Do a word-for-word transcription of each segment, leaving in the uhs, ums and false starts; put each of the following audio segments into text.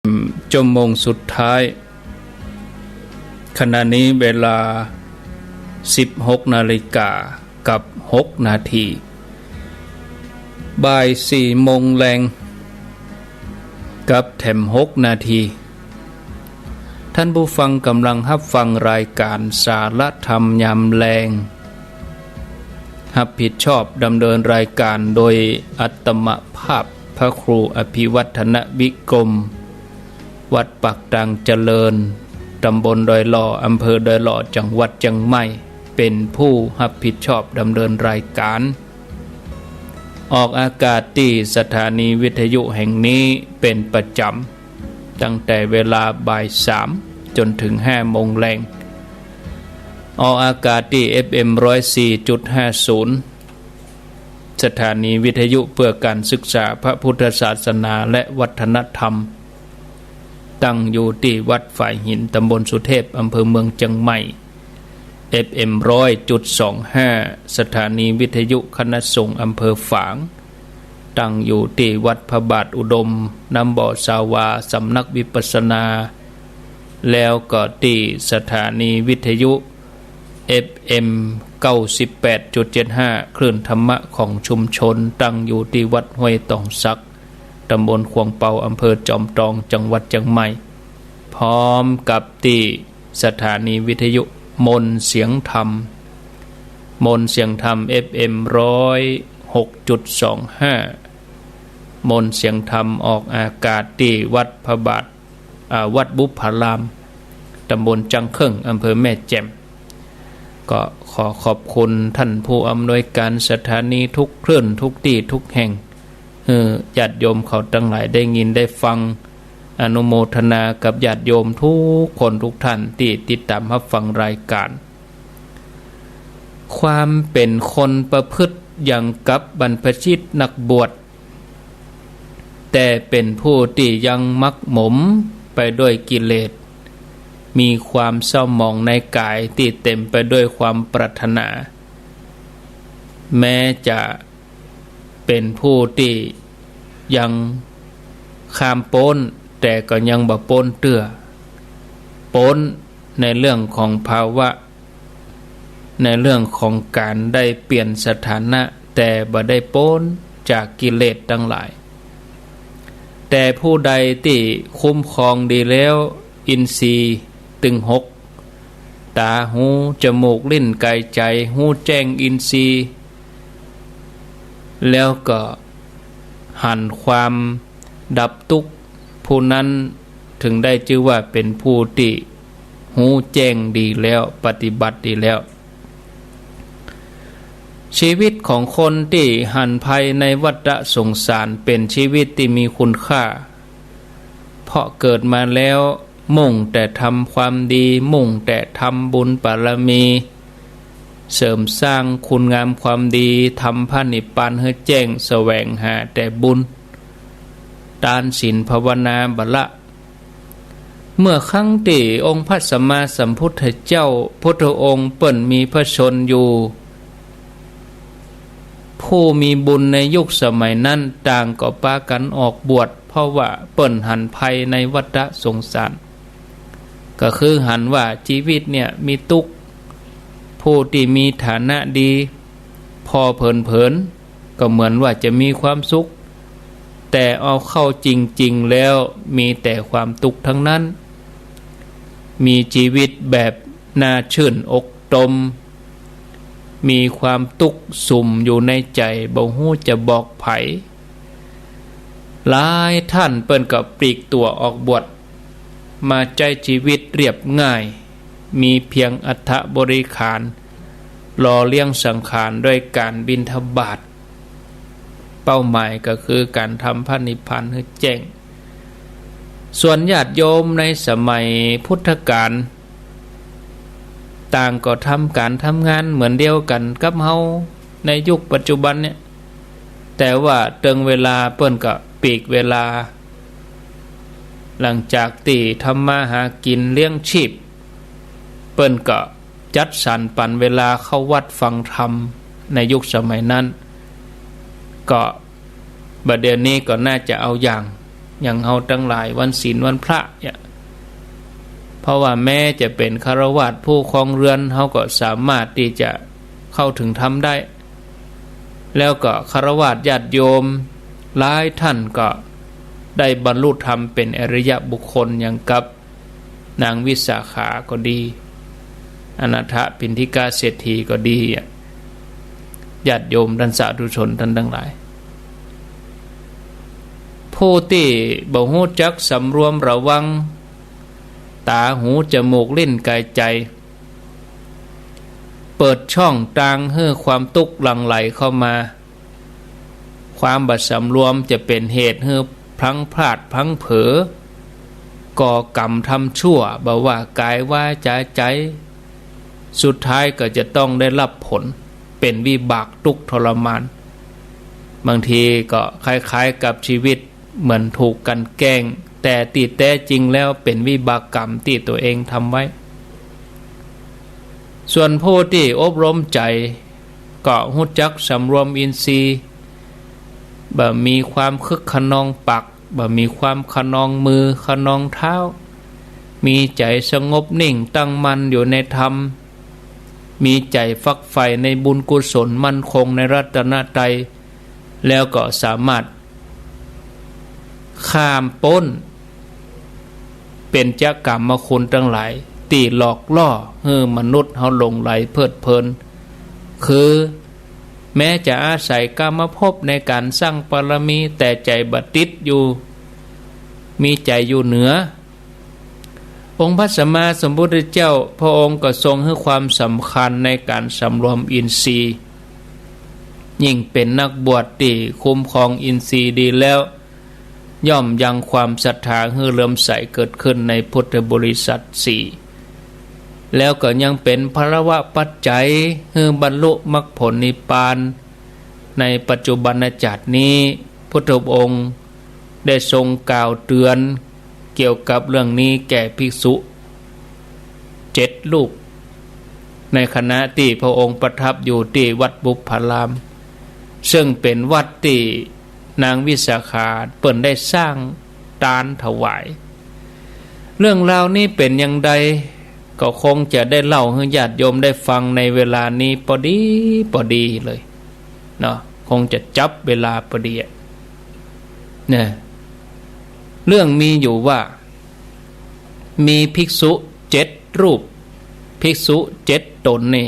ชั่วโมงสุดท้าย ขณะนี้เวลาสิบหกนาฬิกากับหกนาที บ่ายสี่โมงแลงกับแถมหกนาที ท่านผู้ฟังกำลังฮับฟังรายการสารธรรมยามแลง ฮับผิดชอบดำเนินรายการโดยอัตมภาพพระครูอภิวัฒนวิกรม วัดปากตางเจริญ ตำบลดอยหล่อ อำเภอดอยหล่อ จังหวัดเจียงใหม่ เป๋นผู้ฮับผิดชอบดำเนินรายการ ออกอากาศตี้สถานีวิทยุแห่งนี้เป๋นประจ๋ำ ตั้งแต่เวลาบ่ายสามจนถึงห้าโมงแลง ออกอากาศตี้ เอฟเอ็ม ร้อยสี่จุดห้าศูนย์ สถานีวิทยุเพื่อการศึกษาพระพุทธศาสนาและวัฒนธรรม ตั้งอยู่ตี้วัดฝายหิน ตำบลสุเทพ อำเภอเมืองเจียงใหม่ เอฟเอ็ม ร้อยจุดสองห้า สถานีวิทยุคณะสงฆ์อำเภอฝาง ตั้งอยู่ตี้วัดพระบาทอุดม น้ำบ่อสาวา สำนักวิปัสสนา แล้วก็ตี้สถานีวิทยุ เอฟเอ็ม เก้าสิบแปดจุดเจ็ดห้า คลื่นธรรมะของชุมชน ตั้งอยู่ตี้วัดห้วยตองสัก ตำบลขวงเปา อำเภอจอมตอง จังหวัดเจียงใหม่ พร้อมกับตี้สถานีวิทยุมนต์เสียงธรรม มนต์เสียงธรรม เอฟเอ็ม ร้อยหกจุดสองห้า มนต์เสียงธรรมออกอากาศตี้วัดพระบาท อ่า วัดบุพพาราม ตำบลจังเคิ่ง อำเภอแม่แจ่ม ก็ขอขอบคุณท่านผู้อำนวยการสถานีทุกคลื่นทุกตี้ทุกแห่ง หื้อญาติโยมเขาตังหลายได้ยินได้ฟัง อนุโมทนากับญาติโยมทุกคนทุกท่านตี้ติดต๋ามฮับฟังรายการ ความเป๋นคนประพฤติอย่างกับบรรพชิตนักบวช แต่เป๋นผู้ตี้ยังหมักหมมไปด้วยกิเลส มีความเศร้าหมองในก๋ายตี้เต๋มไปด้วยความปรารถนา แม้จะเป๋นผู้ตี้ยังข้ามป๊น แต่ก็ยังบ่ป๊นเตื้อ ป๊นในเรื่องของภาวะ ในเรื่องของก๋านได้เปลี่ยนสถานะ แต่บ่ได้ป๊นจากกิเลสตังหลาย แต่ผู้ใดตี้คุ้มครองดีแล้ว อินทรีย์ตึงหก ต๋า หู จมูก ลิ้น ก๋าย ใจ๋ ฮู้แจ้งอินทรีย์ แล้วก็หันความดับตุ๊กข์ ผู้นั้นถึงได้จื้อว่าเป๋นผู้ตี้ฮู้แจ้งดีแล้ว ปฏิบัติดีแล้ว ชีวิตของคนตี้หันภัยในวัฏสงสารเป๋นชีวิตตี้มีคุณค่า เพราะเกิดมาแล้วมุ่งแต่ทำความดี มุ่งแต่ทำบุญบารมี เสริมสร้างคุณงามความดี ทำพระนิพพานหื้อแจ้ง แสวงหาแต่บุญ ตาน ศีล ภาวนาบ่ละ เมื่อครั้งตี้องค์พระสัมมาสัมพุทธเจ้าพุทธองค์เปิ้นมีพระชนม์อยู่ ผู้มีบุญในยุคสมัยนั้นต่างก็ปากั๋นออกบวช เพราะว่าเปิ้นหันภัยในวัฏสงสาร ก็คือหันว่าจีวิตเนี่ยมีตุ๊กข์ ผู้ตี้มีฐานะดี ผ่อเผินๆ ก็เหมือนว่าจะมีความสุข แต่เอาเข้าจริงๆ แล้วมีแต่ความตุ๊กข์ทั้งนั้น มีจีวิตแบบหน้าชื่นอกตม มีความตุ๊กข์สุมอยู่ในใจ๋ บ่ฮู้จะบอกใผ หลายท่านเปิ้นก็ปลีกตั๋วออกบวช มาใจ๊จีวิตเรียบง่าย มีเพียงอัฐบริขาร หล่อเลี้ยงสังขารด้วยก๋านบิณฑบาต เป้าหมายก็คือก๋านทำพระนิพพานหื้อแจ้ง ส่วนญาติโยมในสมัยพุทธกาล ต่างก็ทำก๋านทำงานเหมือนเดียวกั๋นกับเฮาในยุคปัจจุบันเนี่ย แต่ว่าเติงเวลาเปิ้นก็ปลีกเวลา หลังจากตี้ทำมาหากิ๋นเลี้ยงชีพ เปิ้นก็จัดสรรปันเวลาเข้าวัดฟังธรรมในยุคสมัยนั้น ก็บ่าเดี่ยวนี้ก็น่าจะเอาอย่าง อย่างเฮาตังหลายวันศีลวันพระเนี่ย เพราะว่าแม้จะเป๋นฆราวาสผู้ครองเฮือน เฮาก็สามารถตี้จะเข้าเถิงธรรมได้ แล้วก็ฆราวาสญาติโยมหลายท่านก็ได้บรรลุธรรมเป๋นอริยบุคคล อย่างกับนางวิสาขาก็ดี อนาถปิณฑิกะเศรษฐีก็ดีอะ ญาติโยมต้านสาธุชนต้านตังหลาย ผู้ตี้บ่ฮู้จักสำรวมระวัง ต๋า หู จมูก ลิ้น ก๋าย ใจ๋ เปิดช่องตางหื้อความตุ๊กข์หลั่งไหลเข้ามา ความบ่สำรวมจะเป๋นเหตุหื้อพลั้งพลาดพลั้งเผลอ ก่อกรรมทำชั่ว บ่ว่ากายวาจาใจ๋ สุดท้ายก็จะต้องได้ฮับผลเป๋นวิบากตุ๊กข์ทรมาน บางทีก็คล้ายๆ กับชีวิตเหมือนถูกกลั่นแกล้ง แต่ตี้แต๊จริงแล้วเป๋นวิบากกรรมตี้ตั๋วเองทำไว้ ส่วนผู้ตี้อบรมใจ๋ ก็ฮู้จักสำรวมอินทรีย์ บ่มีความคึกคะนองปาก บ่มีความคะนองมือคะนองเท้า มีใจ๋สงบนิ่งตั้งมั่นอยู่ในธรรม มีใจ๋ฝักใฝ่ในบุญกุศลมั่นคงในรัตนตรัย แล้วก็สามารถข้ามป๊นเบญจกัมมคุณตังหลายตี้หลอกล่อหื้อมนุษย์เฮาหลงใหลเพลิดเพลิน คือแม้จะอาศัยกามภพในก๋านสร้างบารมี แต่ใจ๋บ่ติดอยู่ มีใจ๋อยู่เหนือ องค์พระสัมมาสัมพุทธเจ้าพระองค์ก็ทรงหื้อความสำคัญในก๋านสำรวมอินทรีย์ ยิ่งเป๋นนักบวชตี้คุ้มครองอินทรีย์ดีแล้ว ย่อมยังความศรัทธาหื้อเลื่อมใสเกิดขึ้นในพุทธบริษัทสี่ แล้วก็ยังเป๋นพลวปัจจัยหื้อบรรลุมรรคผลนิพพาน ในปัจจุบันชาตินี้ พุทธองค์ได้ทรงกล่าวเตือนเกี่ยวกับเรื่องนี้แก่ภิกษุเจ็ดรูป ในขณะตี้พระองค์ประทับอยู่ตี้วัดบุพพาราม ซึ่งเป๋นวัดตี้นางวิสาขาเปิ้นได้สร้างตานถวาย เรื่องราวนี้เป๋นอย่างใด ก็คงจะได้เล่าหื้อญาติโยมได้ฟังในเวลานี้ปอดีปอดีเลยเนาะ คงจะจับเวลาปอดีอะ เนี่ย เรื่องมีอยู่ว่า มีภิกษุเจ็ดรูป ภิกษุเจ็ดต๋นนี่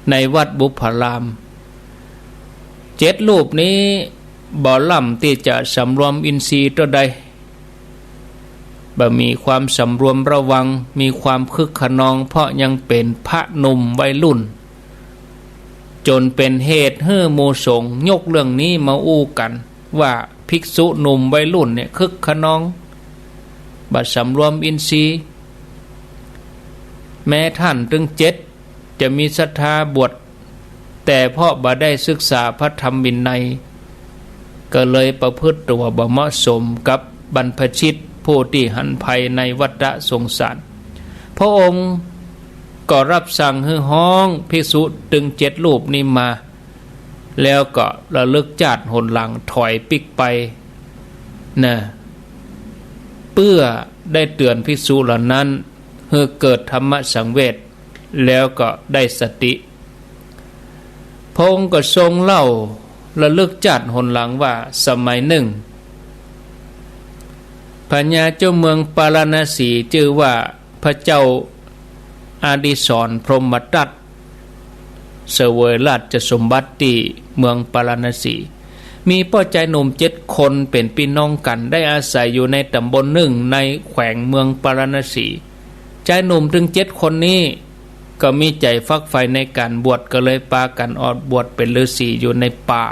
ในวัดบุพพาราม เจ็ดรูปนี้บ่ล้ำตี้จะสำรวมอินทรีย์เต้าใด บ่มีความสำรวมระวัง มีความคึกคะนอง เพราะยังเป๋นพระหนุ่มวัยรุ่น จ๋นเป๋นเหตุหื้อหมู่สงฆ์ยกเรื่องนี้มาอู้กั๋น ว่าภิกษุหนุ่มวัยรุ่นเนี่ยคึกคะนอง บ่สำรวมอินทรีย์ แม้ต้านตึงเจ็ดจะมีศรัทธาบวช แต่เพราะบ่ได้ศึกษาพระธรรมวินัย ก็เลยประพฤติตั๋วบ่เหมาะสมกับบรรพชิตผู้ตี้หันภัยในวัฏสงสาร พระองค์ก็รับสั่งหื้อฮ้องภิกษุตึงเจ็ดรูปนี้มา แล้วก็ระลึกจ๊าดหนหลังถอยปิ๊กไปนะ เปื้อได้เตื๋อนภิกษุเหล่านั้นหื้อเกิดธรรมสังเวช แล้วก็ได้สติ พระองค์ก็ทรงเล่าระลึกจ๊าดหนหลังว่า สมัยนึ่ง พญาเจ้าเมืองปาราณสีจื้อว่าพระเจ้าอดิศรพรหมทัต เสวยราชสมบัติตี้เมืองปาราณสี มีป้อจายหนุ่มเจ็ดคนเป๋นปี้น้องกั๋น ได้อาศัยอยู่ในต๋ำบลนึ่งในแขวงเมืองปาราณสี จายหนุ่มตึงเจ็ดคนนี้ก็มีใจ๋ฝักใฝ่ในก๋านบวช ก็เลยปากั๋นออกบวชเป๋นฤๅษีอยู่ในป่า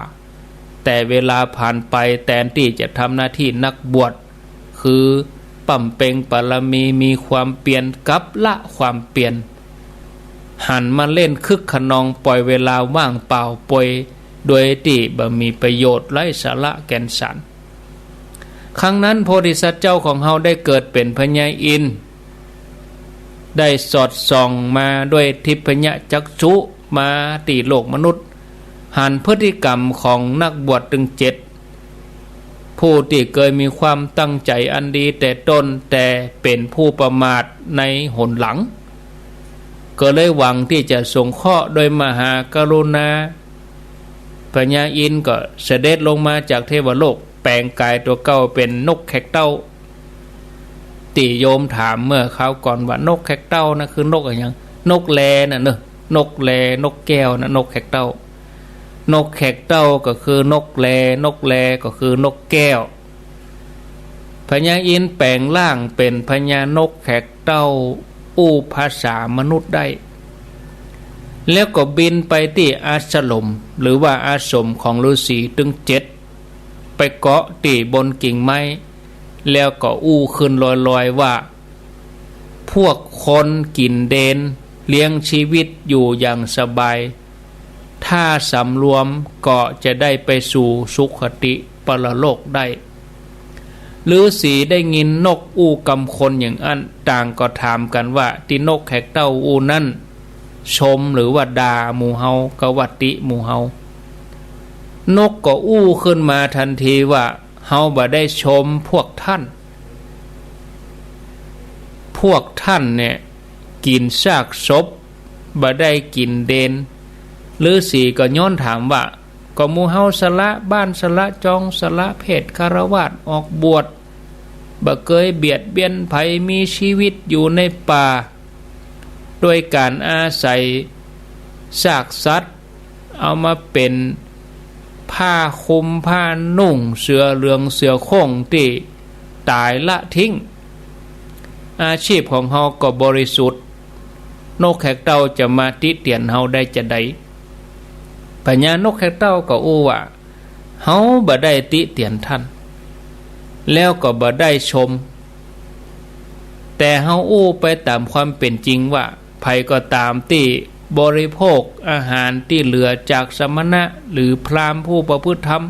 แต่เวลาผ่านไปแตนตี้จะทำหน้าตี้นักบวช คือปำเป็งบารมี มีความเปียรกลับละความเปียร หันมาเล่นคึกคะนอง ป่อยเวลาว่างเปล่าป่วย โดยตี้บ่มีประโยชน์ไร้สาระแก่นสาร ครั้งนั้นโพธิสัตว์เจ้าของเฮาได้เกิดเป๋นพญาอินทร์ ได้สอดส่องมาด้วยทิพยจักษุมาตี้โลกมนุษย์ หันพฤติกรรมของนักบวชตึงเจ็ด ผู้ตี้เกยมีความตั้งใจ๋อันดีแต่ต้น แต่เป๋นผู้ประมาทในหนหลัง ก็เลยหวังตี้จะสงเคราะห์โดยมหากรุณา พญาอินทร์ก็เสด็จลงมาจากเทวโลก แป๋งก๋ายตั๋วเก่าเป๋นนกแขกเต้า ตี้โยมถามเมื่อคราวก่อนว่านกแขกเต้านะคือนกอะหยัง นกแลน่ะเนอะ นกแล นกแก้วนะ นกแขกเต้า นกแขกเต้าก็คือนกแล นกแลก็คือนกแก้ว พญาอินทร์แป๋งร่างเป๋นพญานกแขกเต้า อู้ภาษามนุษย์ได้ แล้วก็บินไปตี้อาสรม หรือว่าอาสมของฤๅษีตึงเจ็ด ไปเกาะตี้บนกิ่งไม้ แล้วก็อู้ขึ้นลอยๆ ว่า พวกคนกิ๋นเดน เลี้ยงชีวิตอยู่อย่างสบาย ถ้าสำรวมก็จะได้ไปสู่สุคติปรโลกได้ ฤๅษีได้ยินนกอู้กำคนอย่างอั้น ต่างก็ถามกั๋นว่า ตี้นกแขกเต้าอู้นั้น ชมหรือว่าด่าหมู่เฮา กาว่าติหมู่เฮา นกก็อู้ขึ้นมาตันทีว่า เฮาบ่ได้ชมพวกท่าน พวกท่านเนี่ยกิ๋นซากศพ บ่ได้กิ๋นเดน ฤๅษีก็ย้อนถามว่า ก็หมู่เฮาสละบ้านสละจอง สละเพศฆราวาสออกบวช บ่เกยเบียดเบียนใผ มีชีวิตอยู่ในป่า โดยก๋านอาศัยซากสัตว์ เอามาเป๋นผ้าคลุมผ้านุ่ง เสื่อเหลืองเสื่อโคร่งตี้ต๋ายละทิ้ง อาชีพของเฮาก็บริสุทธิ์ นกแขกเต้าจะมาติเตียนเฮาได้จาใด พญานกแขกเต้าก็อู้ว่า เฮาบ่ได้ติเตียนท่าน แล้วก็บ่ได้ชม แต่เฮาอู้ไปต๋ามความเป๋นจริงว่า ใผก็ต๋ามตี้บริโภคอาหารตี้เหลือจากสมณะหรือพราหมณ์ผู้ประพฤติธรรม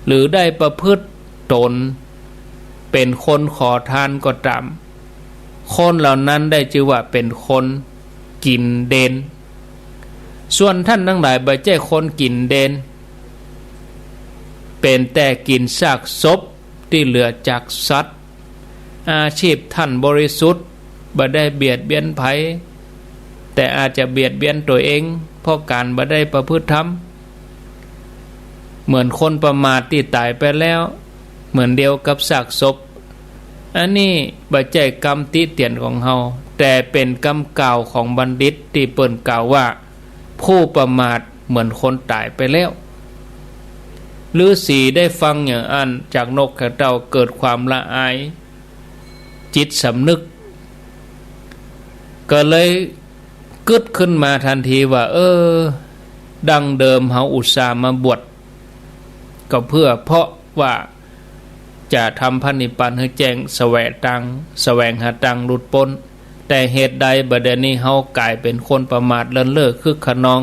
หรือได้ประพฤติต๋นเป๋นคนขอทานก็ต๋าม คนเหล่านั้นได้จื้อว่าเป๋นคนกิ๋นเดน ส่วนท่านตังหลายบ่ใจ้คนกิ๋นเดน เป๋นแต่กิ๋นซากศพตี้เหลือจากสัตว์ อาชีพท่านบริสุทธิ์ บ่ได้เบียดเบียนใผ แต่อาจจะเบียดเบียนตั๋วเอง เพราะก๋านบ่ได้ประพฤติธรรม เหมือนคนประมาทตี้ต๋ายไปแล้ว เหมือนเดียวกับซากศพ อันนี้บ่ใจ้กำติเตียนของเฮา แต่เป๋นกำกล่าวของบัณฑิตตี้เปิ้นกล่าวว่า ผู้ประมาทเหมือนคนต๋ายไปแล้ว ฤๅษีได้ฟังอย่างอั้นจากนกแขกเต้าเกิดความละอายจิตสำนึก ก็เลยกึ๊ดขึ้นมาตันทีว่า เออ ดั้งเดิมเฮาอุตส่าห์มาบวช ก็เพื่อเพราะว่าจะทำพระนิพพานหื้อแจ้ง แสวงตาง แสวงหาตางหลุดป๊น แต่เหตุใดบ่าเดี่ยวนี้เฮากลายเป๋นคนประมาทเลินเล่อคึกคะนอง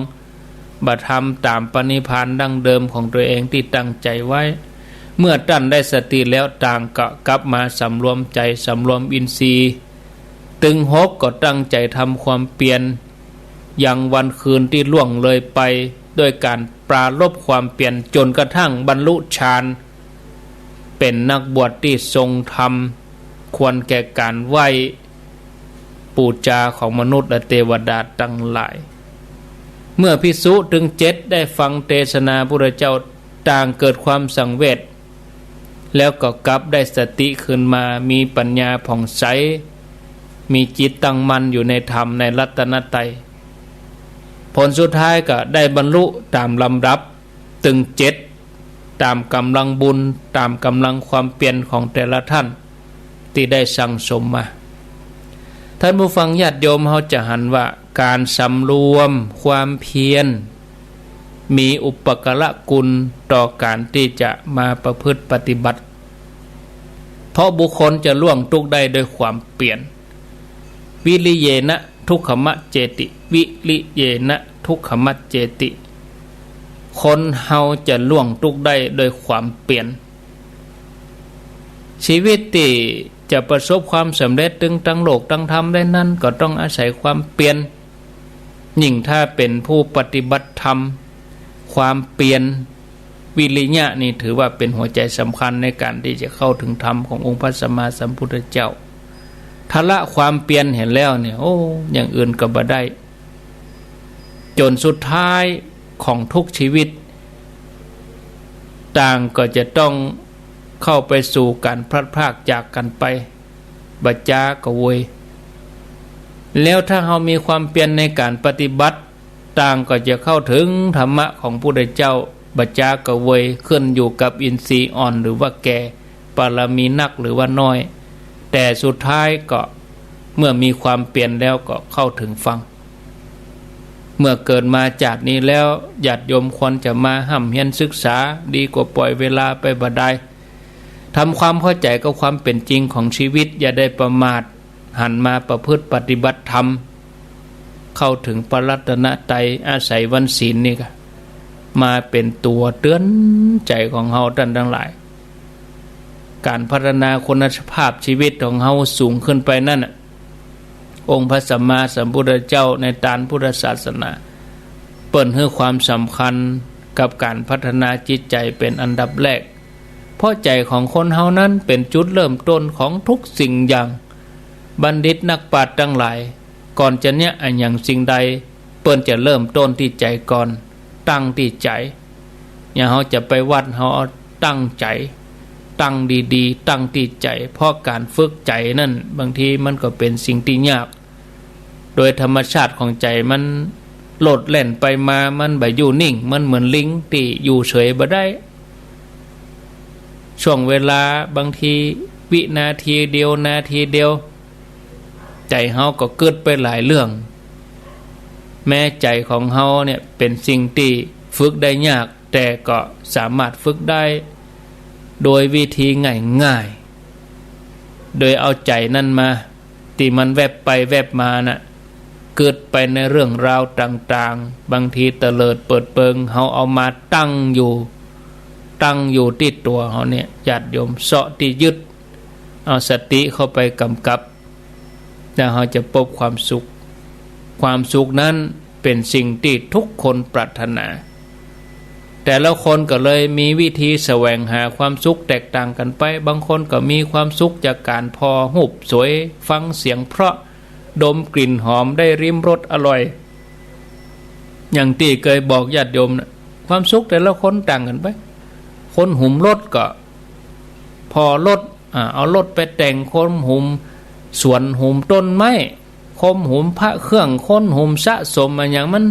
บ่ทำต๋ามพระนิพพานดั้งเดิมของตั๋วเองตี้ตั้งใจ๋ไว้ เมื่อต้านได้สติแล้วต่างก็กลับมาสำรวมใจ๋ สำรวมอินทรีย์ ตึงหกก็ตั้งใจ๋ทำความเปียร ยังวันคืนตี้ล่วงเลยไป ด้วยก๋านปรารภความเปียรจ๋นกระทั่งบรรลุฌาน เป๋นนักบวชตี้ทรงธรรม ควรแก่ก๋านไหว้ปู๋จาของมนุษย์และเตวดาตังหลาย เมื่อภิกษุตึงเจ็ดได้ฟังเตสนาพุทธเจ้า ต่างเกิดความสังเวช แล้วก็กลับได้สติคืนมา มีปัญญาผ่องใส มีจิตตั้งมั่นอยู่ในธรรมในรัตนตรัย ผลสุดท้ายก็ได้บรรลุต๋ามลำดับตึงเจ็ด ต๋ามก๋ำลังบุญ ต๋ามก๋ำลังความเปียรของแต่ละท่านตี้ได้สั่งสมมา ท่านผู้ฟังญาติโยมเฮาจะหันว่า ก๋านสำรวมความเพียร มีอุปการะคุณต่อก๋านตี้จะมาประพฤติปฏิบัติ เพราะบุคคลจะล่วงตุ๊กข์ได้ด้วยความเปียร วิริเยนะทุกขมัจเจติ วิริเยนะทุกขมัจเจติ คนเฮาจะล่วงตุ๊กข์ได้ด้วยความเปียร ชีวิตตี้จะประสบความสำเร็จตึงตังโลกตังธรรมได้นั้น ก็ต้องอาศัยความเปียร ยิ่งถ้าเป๋นผู้ปฏิบัติธรรม ความเปียร วิริยะนี่ถือว่าเป๋นหัวใจ๋สำคัญในก๋านตี้จะเข้าเถิงธรรมขององค์พระสัมมาสัมพุทธเจ้า ถ้าละความเปียรเหียแล้วเนี่ย โอ้ อย่างอื่นก็บ่ได้ จ๋นสุดท้ายของทุกชีวิต ต่างก็จะต้องเข้าไปสู่ก๋านพลัดพรากจากกั๋นไป บ่จ๊าก็เวย แล้วถ้าเฮามีความเปียรในก๋านปฏิบัติ ต่างก็จะเข้าเถิงธรรมะของพุทธเจ้า บ่จ๊าก็เวย ขึ้นอยู่กับอินทรีย์อ่อนหรือว่าแก่ บารมีนักหรือว่าน้อย แต่สุดท้ายก็เมื่อมีความเปียรแล้วก็เข้าเถิงฝั่ง เมื่อเกิดมาจาตินี้แล้ว ญาติโยมควรจะมาฮ่ำเฮียนศึกษา ดีกว่าป่อยเวลาไปบ่ดาย ทำความเข้าใจ๋กับความเป๋นจริงของชีวิต อย่าได้ประมาท หันมาประพฤติปฏิบัติธรรม เข้าเถิงพระรัตนตรัย อาศัยวันศีลนี่ก็มาเป๋นตั๋วเตือนใจ๋ของเฮาต้านตังหลาย ก๋านพัฒนาคุณภาพชีวิตของเฮาสูงขึ้นไปนั้นน่ะ องค์พระสัมมาสัมพุทธเจ้าในตานพุทธศาสนา เปิ้นหื้อความสำคัญกับก๋านพัฒนาจิตใจ๋เป๋นอันดับแรก เพราะใจ๋ของคนเฮานั้นเป๋นจุดเริ่มต้นของทุกสิ่งอย่าง บัณฑิตนักปราชญ์ตังหลาย ก่อนจะเยียะอะหยังสิ่งใด เปิ้นจะเริ่มต้นตี้ใจ๋ก่อน ตั้งตี้ใจ๋ อย่างเฮาจะไปวัด เฮาเอาตั้งใจ๋ ตั้งดีๆ ตั้งตี้ใจ๋ เพราะก๋านฝึกใจ๋นั้น บางทีมันก็เป๋นสิ่งตี้ยาก โดยธรรมชาติของใจ๋มันโลดแล่นไปมา มันบ่อยู่นิ่ง มันเหมือนลิงตี้อยู่เฉยบ่ได้ ช่วงเวลาบางทีวินาทีเดียว นาทีเดียว ใจ๋เฮาก็กึ๊ดไปหลายเรื่อง แม้ใจ๋ของเฮาเนี่ยเป๋นสิ่งตี้ฝึกได้ยาก แต่ก็สามารถฝึกได้โดยวิธีง่ายๆ โดยเอาใจ๋นั้นมา ตี้มันแวบไปแวบมาน่ะ กึ๊ดไปในเรื่องราวต่างๆ บางทีเตลิดเปิดเปิง เฮาเอามาตั้งอยู่ ตั้งอยู่ตี้ตั๋วเฮาเนี่ย ญาติโยม เซาะตี้ยึด เอาสติเข้าไปก๋ำกับ แล้วเฮาจะปบความสุข ความสุขนั้นเป๋นสิ่งตี้ทุกคนปรารถนา แต่ละคนก็เลยมีวิธีแสวงหาความสุขแตกต่างกั๋นไป บางคนก็มีความสุขจากก๋านผ่อฮูปสวย ฟังเสียงเพราะ ดมกลิ่นหอม ได้ลิ้มรสอร่อย อย่างตี้เกยบอกญาติโยมน่ะ ความสุขแต่ละคนต่างกั๋นไป คนหุมรถก็ผ่อรถ อ่า เอารถไปแต่ง คนหุมสวนหุมต้นไม้ คนหุมพระเครื่อง คนหุมสะสมอะหยัง มัน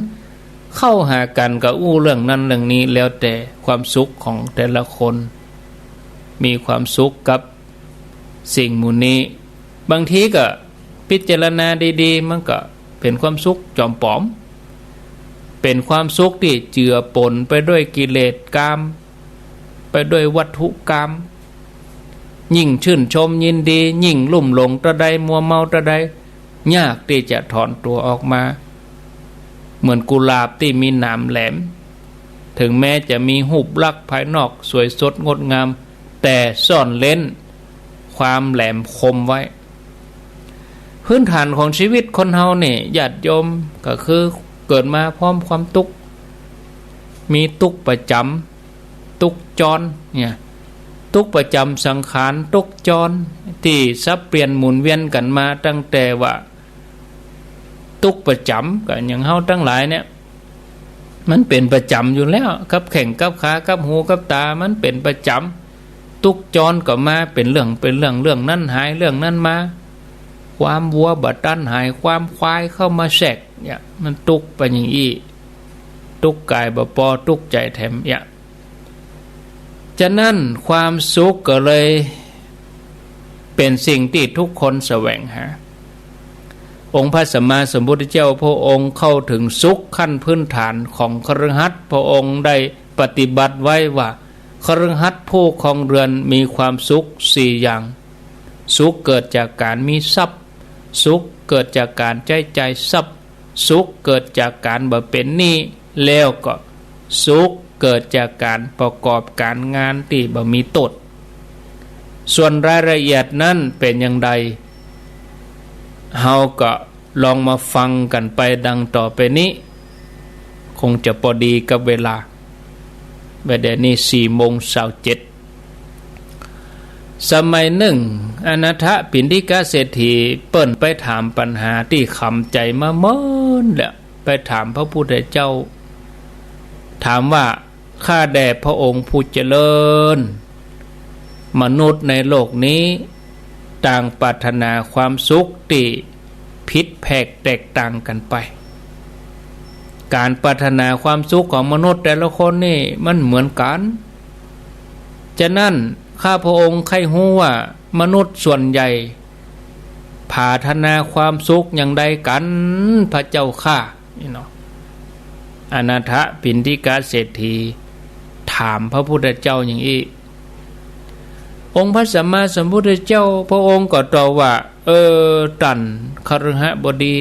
เข้าหากั๋นก็อู้เรื่องนั้นเรื่องนี้ แล้วแต่ความสุขของแต่ละคน มีความสุขกับสิ่งหมู่นี้ บางทีก็พิจารณาดีๆ มันก็เป๋นความสุขจ๋อมป๋อม เป๋นความสุขตี้เจือป๋นไปด้วยกิเลสกาม ไปด้วยวัตถุกาม ยิ่งชื่นชมยินดี ยิ่งลุ่มหลงเต้าใด มัวเมาเต้าใด ยากตี้จะถอนตั๋วออกมา เหมือนกุหลาบตี้มีหนามแหลม ถึงแม้จะมีฮูปลักษณ์ภายนอกสวยสดงดงาม แต่ซ่อนเล้นความแหลมคมไว้ พื้นฐานของชีวิตคนเฮาเนี่ย ญาติโยม ก็คือเกิดมาพร้อมความตุ๊กข์ มีตุ๊กข์ประจ๋ำ ตุ๊กข์จรเนี่ย ตุ๊กข์ประจ๋ำสังขาร ตุ๊กข์จรตี้สับเปลี่ยนหมุนเวียนกั๋นมาตั้งแต่ว่าตุ๊กข์ประจ๋ำ ก็อย่างเฮาตังหลายเนี่ย มันเป๋นประจ๋ำอยู่แล้ว กับแข้งกับขา กับหูกับต๋า มันเป๋นประจ๋ำ ตุ๊กข์จรก็มาเป๋นเรื่องเป๋นเรื่อง เรื่องนั้นหาย เรื่องนั้นมา ความวัวบ่ตันหาย ความควายเข้ามาแทรกเนี่ย มันตุ๊กข์ไปอย่างอี้ ตุ๊กข์ก๋ายบ่ปอ ตุ๊กข์ใจ๋แถมเนี่ย ฉะนั้นความสุขก็เลยเป๋นสิ่งตี้ทุกคนแสวงหา องค์พระสัมมาสัมพุทธเจ้าพระองค์เข้าเถิงสุขขั้นพื้นฐานของคฤหัสถ์ พระองค์ได้ปฏิบัติไว้ว่า คฤหัสถ์ผู้ครองเรือนมีความสุขสี่อย่าง สุขเกิดจากก๋านมีทรัพย์ สุขเกิดจากก๋านใจ๊จ่ายทรัพย์ สุขเกิดจากก๋านบ่เป๋นหนี้ แล้วก็สุขเกิดจากก๋านประกอบก๋านงานตี้บ่มีโต้ษ ส่วนรายละเอียดนั้นเป๋นอย่างใด เฮาก็ลองมาฟังกั๋นไปดังต่อไปนี้ คงจะปอดีกับเวลา บ่าเดี่ยวนี้สี่โมงซาวเจ็ด สมัยนึ่ง อนาถปิณฑิกะเศรษฐีเปิ้นไปถามปัญหาตี้ขำใจ๋มาเมินแล้ว ไปถามพระพุทธเจ้า ถามว่า ข้าแด่พระองค์ผู้เจริญ มนุษย์ในโลกนี้ ต่างปรารถนาความสุขตี้ผิดแผกแตกต่างกั๋นไป ก๋านปรารถนาความสุขของมนุษย์แต่ละคนนี่มันเหมือนกั๋น ฉะนั้นข้าพระองค์ใค่ฮู้ว่ามนุษย์ส่วนใหญ่ ผาถนาความสุขอย่างใดกั๋น พระเจ้าข้า นี่เนาะ อนาถปิณฑิกะเศรษฐีถามพระพุทธเจ้าอย่างอี้ องค์พระสัมมาสัมพุทธเจ้าพระองค์ก็ตอบว่า เออ ต้านคฤหบดี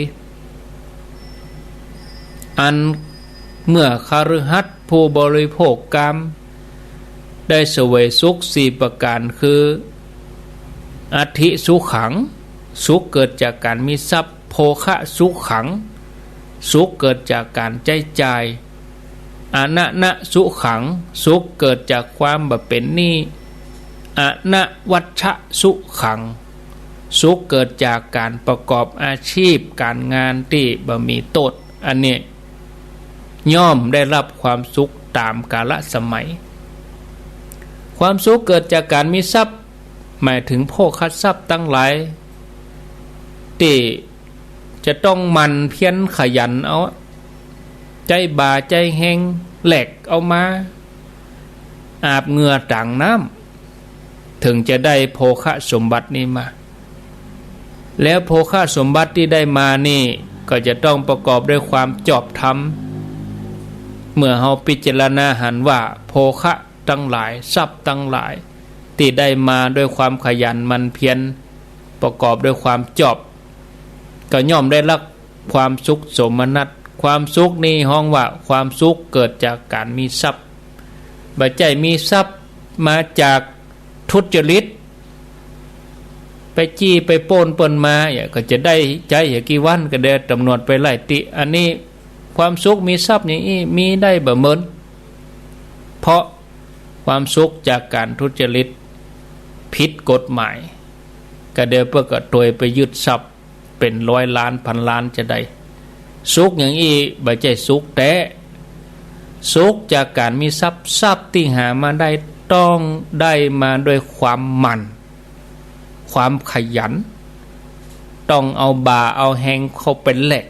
อันเมื่อคฤหัสถ์ผู้บริโภคกาม ได้เสวยสุขสี่ประก๋านคือ อัตถิสุขัง สุขเกิดจากก๋านมีทรัพย์ โภคสุขัง สุขเกิดจากก๋านใจ๊จ่าย อณะนะสุขัง สุขเกิดจากความบ่เป๋นหนี้ อนวัชชะสุขัง สุขเกิดจากก๋านประกอบอาชีพก๋านงานตี้บ่มีโต้ษ อันนี้ย่อมได้ฮับความสุขต๋ามกาลสมัย ความสุขเกิดจากก๋านมีทรัพย์ หมายเถิงโภคทรัพย์ตังหลาย ตี้จะต้องหมั่นเพียรขยันเอา ใจ๊บ่าใจ๊แฮงแลกเอามา อาบเหงื่อต๋างน้ำ เถิงจะได้โภคสมบัตินี้มา แล้วโภคสมบัติตี้ได้มานี่ก็จะต้องประกอบด้วยความจอบธรรม เมื่อเฮาพิจารณาหันว่าโภคตังหลาย ทรัพย์ตังหลาย ตี้ได้มาด้วยความขยันหมั่นเพียร ประกอบด้วยความจอบ ก็ย่อมได้ฮับความสุขโสมนัส ความสุขนี้ฮ้องว่าความสุขเกิดจากก๋านมีทรัพย์ บ่ใจ้มีทรัพย์มาจากทุจริต ไปจี้ไปปล้นเปิ้นมา เยียะ ก็จะได้ใจ๊เยียะ กี่วันก็ได้ต๋ำรวจไปไล่ติ อันนี้ความสุขมีทรัพย์อย่างอี้มีได้บ่เมิน เพราะความสุขจากก๋านทุจริตผิดกฎหมาย ก็เดี๋ยวเปิ้นก็ตวยไปยึดทรัพย์เป๋นร้อยล้านพันล้านจะได้ สุขอย่างอี้บ่ใจ้สุขแต๊ สุขจากก๋านมีทรัพย์ ทรัพย์ตี้หามาได้ต้องได้มาด้วยความหมั่น ความขยัน ต้องเอาบ่าเอาแฮงเข้าไปแลก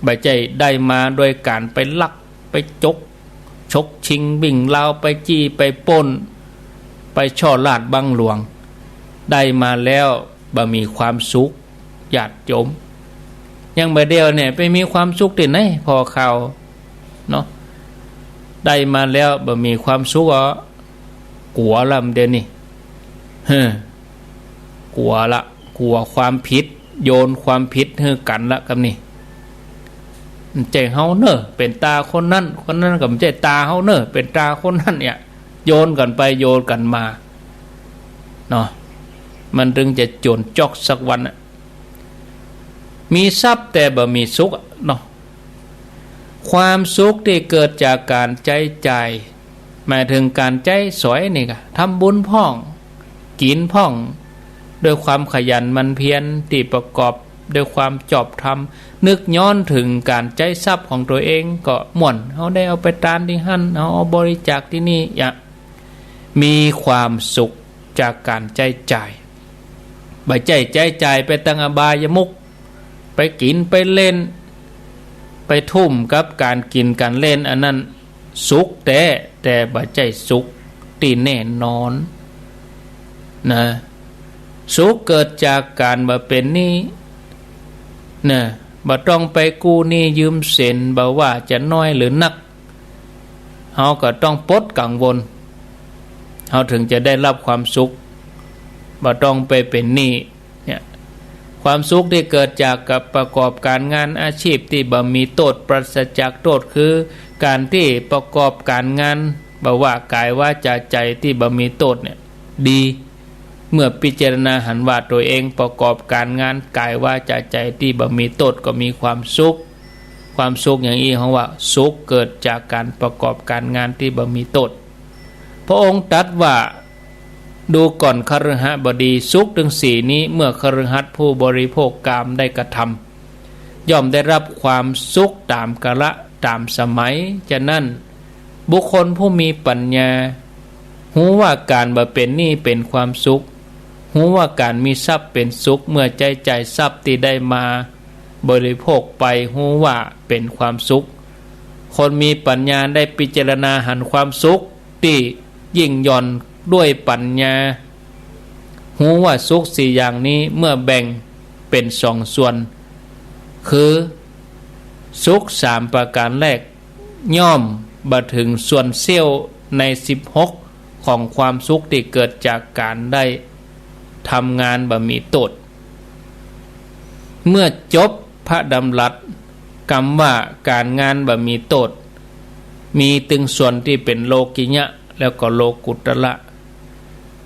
บ่ใจ้ได้มาด้วยก๋านไปลัก ไปจก ฉกชิง วิ่งราว ไปจี้ ไปปล้น ไปช่อราชบังหลวง ได้มาแล้วบ่มีความสุข ญาติโยม อย่างบ่าเดี่ยวเนี่ยไปมีความสุขตี้ไหน ผ่อข่าวเนาะ ได้มาแล้วบ่มีความสุข อ้อ กั๋วละบ่าเดี่ยวนี้ เฮ้อ กั๋วละ กั๋วความผิด โยนความผิดหื้อกั๋นละ กำนี้ บ่ใจ้เฮาเน่อเป๋นตาคนนั้น คนนั้นก็บ่ใจ้ตาเฮาเน่อเป๋นตาคนนั้น เนี่ย โยนกั๋นไปโยนกั๋นมาเนาะ มันเถิงจะจ๋วนจ๊อกสักวันอะ มีทรัพย์แต่บ่มีสุขอะเนาะ ความสุขตี้เกิดจากก๋านใจ๊จ่าย หมายเถิงก๋านใจ๊สอยนี่ก็ ทำบุญพ่อง กิ๋นพ่อง ด้วยความขยันหมั่นเพียรตี้ประกอบด้วยความจอบธรรม นึกย้อนเถิงก๋านใจ๊ทรัพย์ของตั๋วเองก็ม่วน เฮาได้เอาไปตานตี้หั้น เฮาเอาบริจาคตี้นี่ เยียะ มีความสุขจากก๋านใจ๊จ่าย บ่ใจ้ใจ๊จ่ายไปตางอบายมุข ไปกิ๋นไปเล่น ไปทุ่มกับก๋านกิ๋นก๋านเล่น อันนั้นสุขแต๊ แต่บ่ใจ้สุขตี้แน่นอนนะ สุขเกิดจากก๋านบ่เป๋นหนี้นะ บ่ต้องไปกู้หนี้ยืมสิน บ่ว่าจะน้อยหรือนัก เฮาก็ต้องปลดกังวล เฮาเถิงจะได้ฮับความสุข บ่ต้องไปเป๋นหนี้ เนี่ย ความสุขตี้เกิดจากก๋านประกอบก๋านงานอาชีพตี้บ่มีโต้ษ ปราศจากโต้ษ คือก๋านตี้ประกอบก๋านงาน บ่ว่ากายวาจาใจ๋ตี้บ่มีโต้ษเนี่ย ดี เมื่อพิจารณาหันว่าตั๋วเองประกอบก๋านงานกายวาจาใจ๋ตี้บ่มีโต้ษก็มีความสุข ความสุขอย่างอี้ฮ้องว่าสุขเกิดจากก๋านประกอบก๋านงานตี้บ่มีโต้ษ พระองค์ตรัสว่า ดูก่อนคฤหบดี สุขตึงสี่นี้ เมื่อคฤหัสถ์ผู้บริโภคกามได้กระทำ ย่อมได้รับความสุขต๋ามกาละ ต๋ามสมัย ฉะนั้น บุคคลผู้มีปัญญา ฮู้ว่าก๋านบ่เป๋นหนี้เป๋นความสุข ฮู้ว่าก๋านมีทรัพย์เป๋นสุข เมื่อใจ๊จ่ายทรัพย์ตี้ได้มาบริโภคไป ฮู้ว่าเป๋นความสุข คนมีปัญญาได้พิจารณาหันความสุขตี้ยิ่งหย่อนด้วยปัญญา ฮู้ว่าสุขสี่อย่างนี้เมื่อแบ่งเป๋นสองส่วน คือ สุขสามประก๋านแรก ย่อมบ่เถิงส่วนเสี้ยวในสิบหกของความสุขตี้เกิดจากก๋านได้ทำงานบ่มีโต้ษ เมื่อจบพระดำรัส กำว่าก๋านงานบ่มีโต้ษ มีตึงส่วนตี้เป๋นโลกิยะ แล้วก็โลกุตระ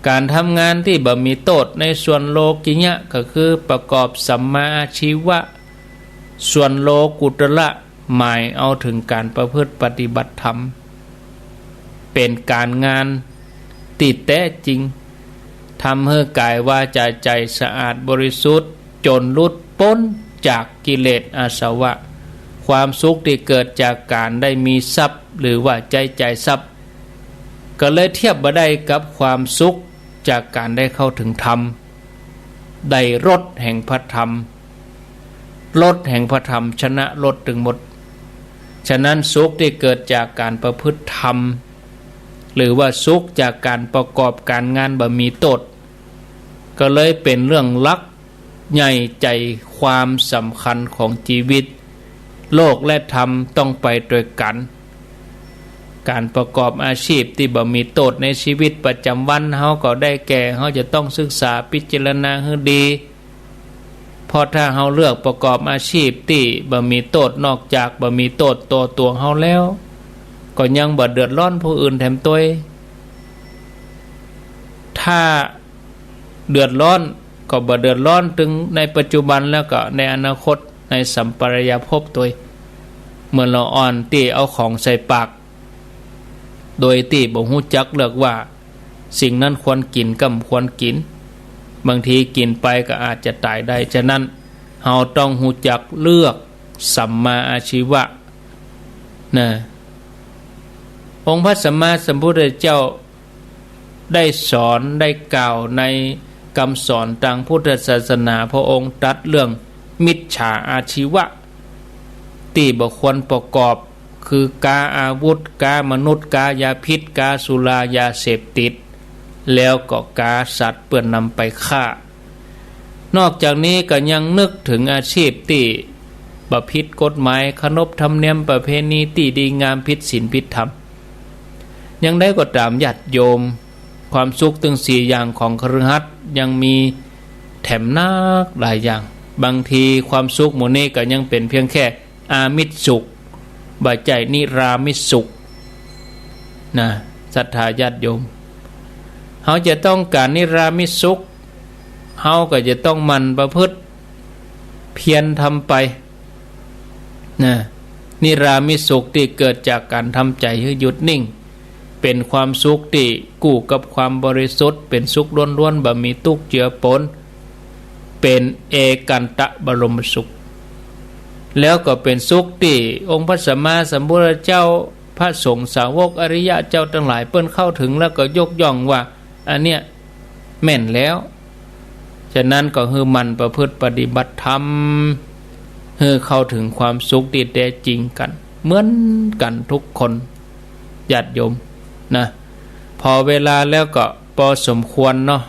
ก๋านทำงานตี้บ่มีโต้ษในส่วนโลกิยะ ก็คือประกอบสัมมาอาชีวะ ส่วนโลกุตระ หมายเอาเถิงก๋านประพฤติปฏิบัติธรรม เป๋นก๋านงานตี้แต๊จริง ทำหื้อกายวาจาใจ๋สะอาดบริสุทธิ์ จ๋นหลุดป๊นจากกิเลสอาสวะ ความสุขตี้เกิดจากก๋านได้มีทรัพย์ หรือว่าใจ๊จ่ายทรัพย์ ก็เลยเทียบบ่ได้กับความสุขจากก๋านได้เข้าเถิงธรรม ได้รสแห่งพระธรรม รสแห่งพระธรรมชนะรสตึงหมด ฉะนั้นสุขตี้เกิดจากก๋านประพฤติธรรม หรือว่าสุขจากก๋านประกอบก๋านงานบ่มีโต้ษ ก็เลยเป๋นเรื่องหลักใหญ่ใจ๋ความสำคัญของจีวิต โลกและธรรมต้องไปตวยกั๋น ก๋านประกอบอาชีพตี้บ่มีโต้ษในชีวิตประจ๋ำวันเฮาก็ได้แก่ เฮาจะต้องศึกษาพิจารณาหื้อดี เพราะถ้าเฮาเลือกประกอบอาชีพตี้บ่มีโต้ษ นอกจากบ่มีโต้ษต่อตั๋วเฮาแล้ว ก็ยังบ่เดือดร้อนผู้อื่นแถมตวย ถ้าเดือดร้อนก็บ่เดือดร้อนตึงในปัจจุบัน แล้วก็ในอนาคต ในสัมปรายภพตวย เหมือนละอ่อนตี้เอาของใส่ปาก โดยตี้บ่ฮู้จักเลือกว่าสิ่งนั้นควรกิ๋นกับบ่ควรกิ๋น บางทีกิ๋นไปก็อาจจะต๋ายได้ ฉะนั้นเฮาต้องฮู้จักเลือกสัมมาอาชีวะนะ องค์พระสัมมาสัมพุทธเจ้าได้สอนได้กล่าวในกำสอนตางพุทธศาสนา พระองค์ตรัสเรื่องมิจฉาอาชีวะ ตี้บ่ควรประกอบ คือ ค้าอาวุธ ค้ามนุษย์ ค้ายาพิษ ค้าสุรายาเสพติด แล้วก็ค้าสัตว์เปื้อนำไปฆ่า นอกจากนี้ก็ยังนึกเถิงอาชีพตี้บ่ผิดกฎหมาย ขนบธรรมเนียมประเพณีตี้ดีงาม ผิดศีลผิดธรรม อย่างใดก็ต๋ามญาติโยม ความสุขตึงสี่อย่างของคฤหัสถ์ยังมีแถมนักหลายอย่าง บางทีความสุขหมู่นี้ก็ยังเป๋นเพียงแค่อามิสสุข บ่ใจ้นิรามิสสุขนะ ศรัทธาญาติโยม เฮาจะต้องก๋านนิรามิสสุข เฮาก็จะต้องหมั่นประพฤติเพียรทำไป นะ นิรามิสสุขตี้เกิดจากก๋านทำใจ๋หื้อหยุดนิ่ง เป๋นความสุขตี้กู้กับความบริสุทธิ์ เป๋นสุขล้วนๆ บ่มีตุ๊กข์เจือปน เป๋นเอกันตะบรมสุข แล้วก็เป๋นสุขตี้องค์พระสัมมาสัมพุทธเจ้า พระสงฆ์สาวกอริยะเจ้าตังหลายเปิ้นเข้าเถิงแล้วก็ยกย่องว่า อันเนี้ยแม่นแล้ว ฉะนั้นก็หื้อหมั่นประพฤติปฏิบัติธรรม หื้อเข้าเถิงความสุขตี้แต๊จริงกั๋น เหมือนกั๋นทุกคน ญาติโยมนะ พอเวลาแล้วก็ปอสมควรเนาะ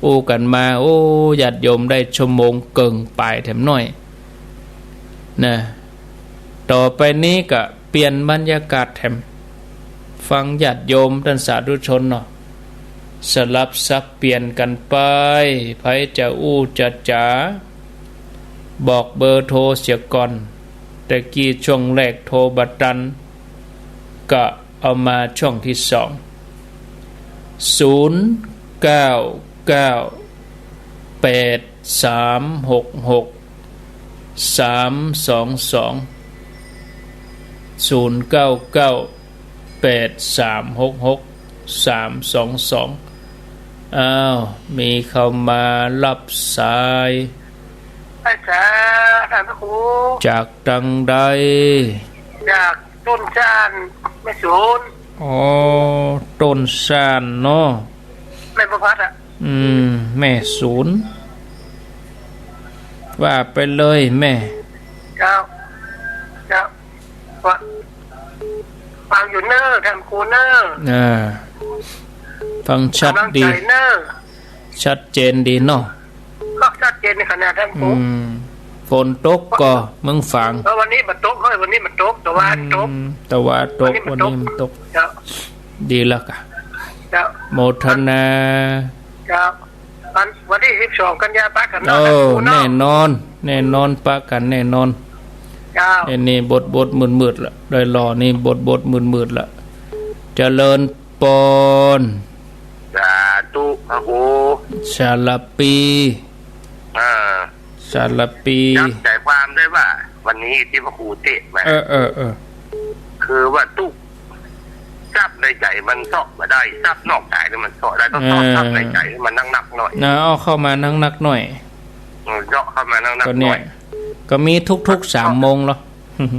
อู้กั๋นมา โอ้ ญาติโยมได้ชั่วโมงเกิ่งป๋ายแถมหน้อยนะ ต่อไปนี้ก็เปลี่ยนบรรยากาศแถม ฟังญาติโยมต้านสาธุชนเนาะ สลับสับเปลี่ยนกั๋นไป ใผจะอู้จะจ๋า บอกเบอร์โทรเสียก่อน แต่กี้ช่วงแรกโทรบ่ตัน ก็เอามาช่วงที่สอง ศูนย์เก้าเก้า แปดสามหกหก สามสองสอง ศูนย์เก้าเก้า แปดสามหกหก สามสองสอง อ้าว มีเข้ามารับสาย อาจารย์ ท่านพระครู จากตังใด จากต้นซาน แม่สูน อ๋อ ต้นซานเนาะ แม่ประภัสอ่ะ อืม แม่สูน ว่าไปเลยแม่ เจ้า เจ้า ว่า ฟังอยู่เน้อ ท่านครูเน้อ อ่า ฟังชัดดี กำลังใจ๋เน้อ ชัดเจนดีเนาะ ก็ชัดเจนในขนาด ท่านครู อืม ฝนตกก่อเมืองฝาง เออ วันนี้บ่ตก เฮ้ย วันนี้บ่ตก ตะวันตก อืม ตะวันตก วันนี้บ่ตก วันนี้บ่ตก เจ้า ดีแล้วกะ เจ้า โมทนา เจ้า วัน วันตี้สิบสองกันยาปะกั๋นเนาะ โอ้ ท่านครูเนาะ แน่นอน แน่นอน ปะกั๋นแน่นอน เจ้า ไอ้นี่บดบดมืดมืดละ ได้รอนี่บดบดมืดมืดละ เจริญปอน สาธุ พระครู สารปี อ่า สารปี จับใจ๋ความได้ว่า วันนี้ตี้พระครูเตะน์มา เออ เออ เออ คือว่าตุ๊ก ทรัพย์ในใจ๋มันเซาะบ่ได้ ทรัพย์นอกก๋ายนี่มันเซาะได้ ต้องเซาะ เออ ทรัพย์ในใจ๋ให้มันนักๆ หน่อย นะ เอาเข้ามานักๆ หน่อย เออ เซาะเข้ามานักๆ ก็เนี่ย หน่อย ก็มีทุกๆ สามโมงเหรอ อืม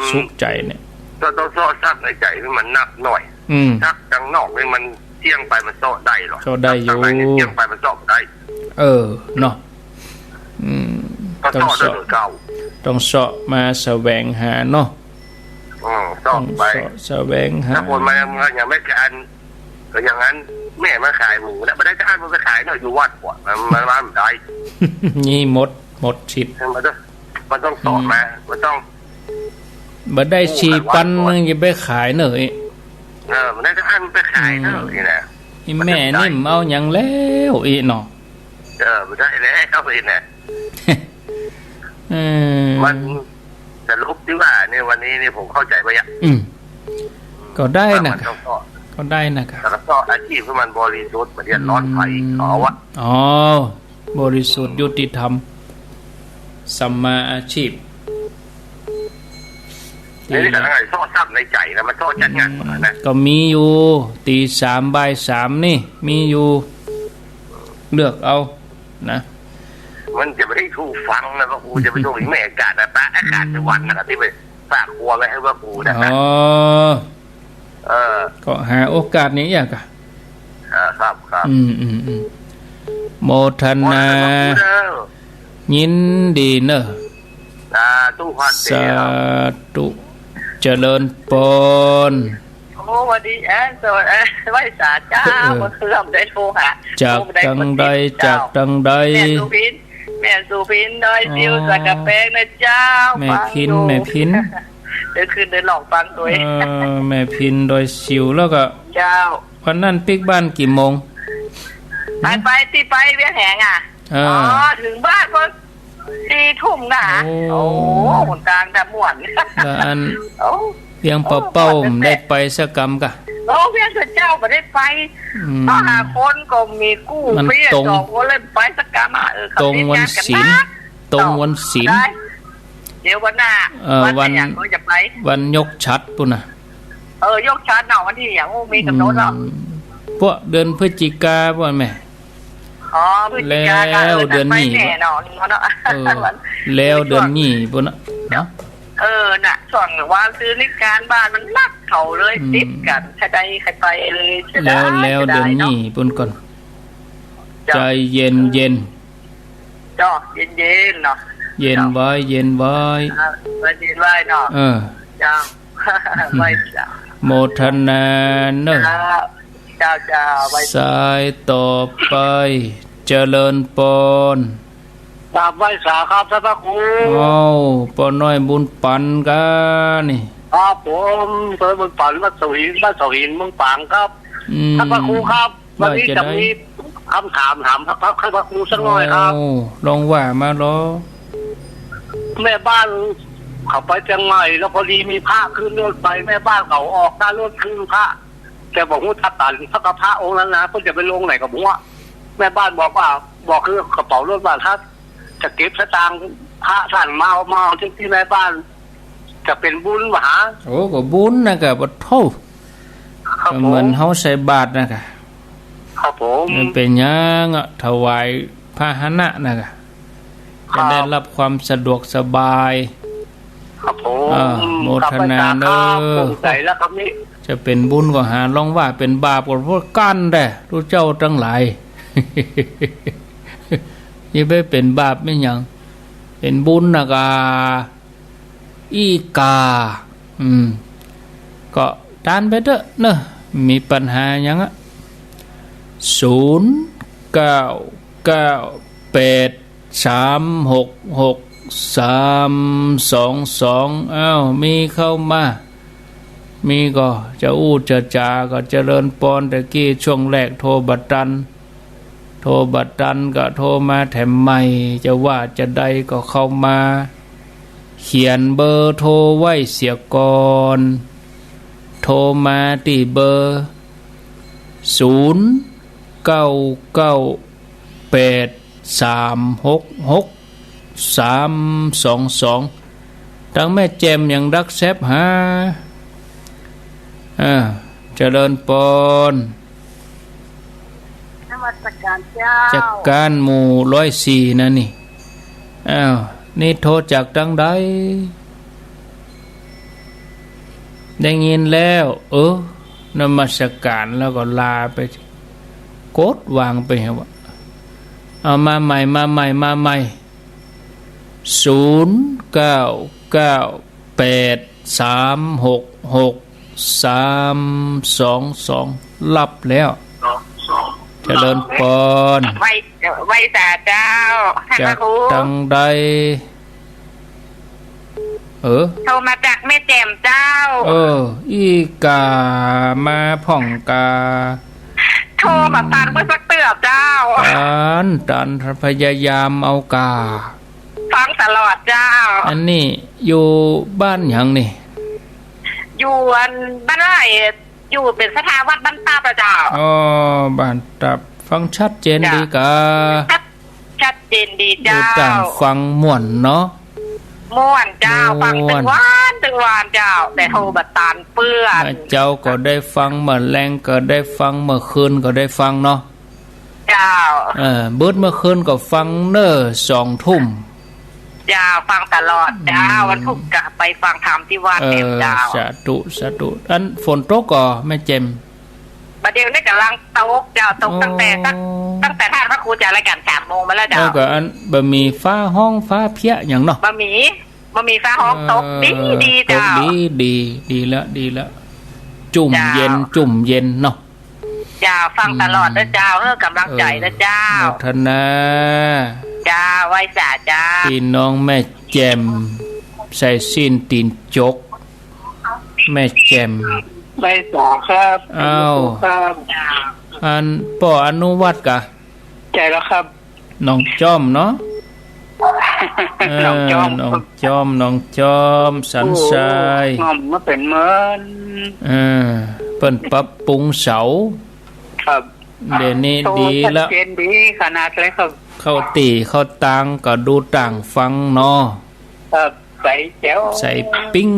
สุขใจ๋เนี่ย ต้อง ต้องเซาะทรัพย์ในใจ๋ให้มันนักหน่อย อืม ทรัพย์ตังนอกนี่มันเสี้ยงไปมันเซาะได้เหรอ เซาะได้อยู่ ทรัพย์ตังในนี่เสี้ยงไปมันเซาะบ่ได้ เออ เนาะ อืม ก็เซาะ ต้องเซาะ ได้เหมือนเก่า ต้องเซาะมาแสวงหาเนาะ อืม เซาะไป ต้องเซาะแสวงหา ถ้าคนมายัง ยังไม่กล้าอั้น ก็อย่างนั้น แม่มาขายหมูนะ บ่ได้กล้าอั้น มันไปขายเนาะ อยู่วัดก่อน มัน มัน มันบ่ได้ นี่หมด หมดสิทธิ์ มันต้อง มันต้องเซาะมา อืม มันต้อง บ่ได้สี่ปัน โอ้ นึงจะไปขายเนาะ เออ บ่ได้กล้าอั้น มันไปขายเนาะ อืม นี่นะ อีแม่นี่มันเอาหยังแล้วอีเนาะ เออ บ่ได้แล้วอีนะ เออ มันสรุปตี้ว่าเนี่ย วันนี้นี่ผมเข้าใจ๋ไปอ่ะ อืม ก็ได้นะ มันต้องเซาะ ก็ได้นะ แต่ก็เซาะอาชีพที่มันบริสุทธิ์ บ่เดือดร้อนใผ อืม เขาอะ อ๋อ บริสุทธิ์ยุติธรรม สัมมาอาชีพ นี่ก็เซาะทรัพย์ในใจ๋นะ มันเซาะจัดงานหมดนะ อืม ก็มีอยู่ ตีสาม บ่ายสามนี่ มีอยู่ เลือกเอา นะ มันจะบ่ได้ถูกฟังนะ พระครูจะไปถูกอีแม่อากาศนะ ปะอากาศจะวันนะ ตี้ไปฝากครัวไว้หื้อพระครูนะ อ๋อ เออ ก็หาโอกาสนี้อยากอะ เออ ครับ ครับ อืม อืม อืม โมทนา โมทนา พระครูเด้อ ยินดีเนาะ สาธุ พรเต๋อ สาธุ เจริญปอน โอ้ หวัดดี เอ้อ สวัสดี เอ้อ ไหว้สาเจ้า เออ เมื่อคืนได้โทรหา จากตังใด โทรได้ จากตังใด แม่สุพิน แม่สุพิน ดอยซิว อ๋อ สักกะแปงนะเจ้า แม่พิน ฟังอยู่ แม่พิน เดี๋ยวคืนเดี๋ยวลองฟังด้วย เออ แม่พิน ดอยซิว แล้วก็ เจ้า วันนั้นปิ๊กบ้านกี่โมง ไป ไป ตี้ไปเวียงแหงอ่ะ เออ อ๋อ เถิงบ้านก็ สี่ทุ่มนะ โอ้ โอ้ หนตางดำม่วน แล้วอัน โอ้ เวียงป่าเป้า โอ้ บ่ได้ไปสักกำกะ โอ้ เวียงเสาเจ้าบ่ได้ไป อืม ต้องหาคนก็มีกู้ มัน เปี้ย ตรง สองคนเลยไปสักกำอ่ะ เออ เขา ตรงวันศีล ติดงานกั๋นนะ ตรงวันศีล ได้ เดี๋ยววันหน้า เออ วัน วันหยังก็จะไป วันยกฉัตรปู้นน่ะ เออ ยกฉัตรเนาะ วันตี้หยัง โอ้ มีก๋ำหนดเนาะ อืม พวกเดือนพฤศจิกาพวกแม่ อ๋อ พฤศจิกาก็ แล้ว เออ เดือนนี้ ไปแน่นอนเนาะ เออ แล้วเดือนนี้ปู้นน่ะเนาะ เออ น่ะ ช่วงว่าซื้อนิการบ้านมันนักเขาเลย อืม ติดกั๋น ใค่ได้ใค่ไปเลย เสียดาย แล้ว แล้ว เสียดาย เดือนนี้ เนาะ ปู้นก่อน เจ้า ใจ๋เย็นเย็น เจ้า เย็นๆ เนาะ เย็นไว้ เจ้า เย็นไว้ อ่า เย็นไว้เนาะ เออ เจ้า ไหว้เจ้า โมทนาเนอะ เจ้า เจ้า เจ้า ไหว้ สายต่อไป เจริญปอน กราบไหว้สาครับท่านพระครู อ้าว ป้อน้อยบุญปันกานี่ ครับผม ป้อน้อยบุญปัน วัดเสาหิน บ้านเสาหิน เมืองฝางครับ อืม ท่านพระครูครับ วันนี้จะมีคำถามถามพระ พระ พระครูสักหน่อยครับ โอ้ ลองว่ามาลอ แม่บ้านเขาไปเจียงใหม่ แล้วพอดีมีพระขึ้นรถไป แม่บ้านเขาออกค่ารถคืนพระ แต่บ่ฮู้จักกั๋น พระกับพระองค์นั้นนะ เปิ้นจะไปลงไหนก็บ่ฮู้ แม่บ้านบอกว่า บอกคือกระเป๋ารถว่า ถ้าจะเก็บสตางค์พระท่านมาเอา มาเอาตี้ ตี้แม่บ้าน จะเป๋นบุญบ่หา โอ้ ก็บุญนะกะ ปะโธ่ ครับ ก็เหมือน ผม เฮาใส่บาตรนะก่ะ ครับผม มันเป๋นหยังอะ ถวายพาหนะนะก่ะ ครับ จะได้รับความสะดวกสบาย ครับผม อ่า โมทนาเน่อ ครับ อาจ๋ารย์ครับ ภูมิใจ๋แล้วครับนี่ จะเป๋นบุญก็หาลองว่า เป๋นบาปก็พวกกั๋นแต๊ ตุ๊เจ้าตังหลาย จะไปเป๋นบาปแม่นหยัง เป๋นบุญนะก่ะ อี้ก่า อืม ก็ตานไปเต๊อะเน่อ มีปัญหาหยังอะ ศูนย์ เก้า เก้า แปด สาม หก หก สาม สอง สอง อ้าว มีเข้ามา มีก็จะอู้จะจ๋าก็เจริญปอน ตะกี้ช่วงแรกโทรบ่ตัน โทรบ่ตันก็โทรมาแถมใหม่ จะว่าจะใดก็เข้ามา เขียนเบอร์โทรไว้เสียก่อน โทรมาตี้เบอร์ ศูนย์ เก้า เก้า แปด สาม หก หก สาม สอง สอง ตังแม่แจ่มยังดักแซบหา อ่า เจริญปอน นมัสการเจ้า จักกานหมู่ร้อยสี่นะนี่ อ้าว นี่โทรจากตังใด ได้ยินแล้ว เออ นมัสการแล้วก็ลาไป กดวางไปเหอะวะ เอามาใหม่ มาใหม่ มาใหม่ ศูนย์ เก้า เก้า แปด สาม หก หก สาม สอง สอง รับแล้ว เจริญปอน ไหว้ ไหว้สาเจ้า ท่านพระครู จากตังใด เออ โทรมาจากแม่แจ่มเจ้า เออ อี้ก่ามาพ่องก่า โทรบ่ตันเมื่อสักเตื้อเจ้า ตัน ตัน พยายามเอาก่า ฟังตลอดเจ้า อันนี้อยู่บ้านหยังนี่ อยู่อันบ้านไร่ อยู่เป๋นศรัทธาวัดบ้านตับอะเจ้า อ๋อ บ้านตับ ฟังชัดเจนดีก่า ชัด ชัดเจนดีเจ้า ดูต่างฟังม่วนเนาะ ม่วนเจ้า ม่วน ฟังตึงวันตึงวันเจ้า แต่โทรบ่ตันเปื้อน เมื่อเจ๊าก็ได้ฟัง เมื่อแลงก็ได้ฟัง เมื่อคืนก็ได้ฟังเนาะ เจ้า เออ เบิดเมื่อคืนก็ฟังเน่อ สองทุ่ม เจ้า ฟังตลอดเจ้า อืม วันพุธก็ไปฟังธรรมตี้วัด เออ แหมเจ้า สาธุ สาธุ อันฝนตกก่อแม่แจ่ม บ่าเดี่ยวนี้ก่ำลังตกเจ้า ตก อ๋อ ตั้งแต่สัก ตั้งแต่ท่านพระครูจัดรายการสามโมงมาแล้วเจ้า แล้วก็อันบ่มีฟ้าฮ้องฟ้าเพี้ยหยังเนาะ บ่มี บ่มีฟ้าฮ้อง เออ ตกดีดี ตก เจ้า ดีดี ดีละ ดีละ จุ่มเย็น เจ้า จุ่มเย็นเนาะ เจ้า ฟังตลอดเน่อเจ้า อืม เออ ก๋ำลังใจ๋เน่อเจ้า เออ โมทนา เจ้า ไหว้สาเจ้า ตี้น้องแม่แจ่ม ใส่ซี้นตี๋นจก แม่แจ่ม ไหว้สาครับ อ้าว ครับ อันป้ออนุวัฒน์ก่า ใจ้แล้วครับ หนองจอมเนาะ เออ หนองจอม หนองจอม หนองจอม สันทราย โอ้ ง่อมมาเป๋นเมิน เออ เปิ้นปรับปรุงเสา ครับ เดี๋ยวนี้ โอ้ ดีละ ชัดเจนดีขนาดเลยครับ เข้าตี้เข้าตางก็ดูต่างฟังเนาะ ครับ ใสแจ๋ว ใสปิ้ง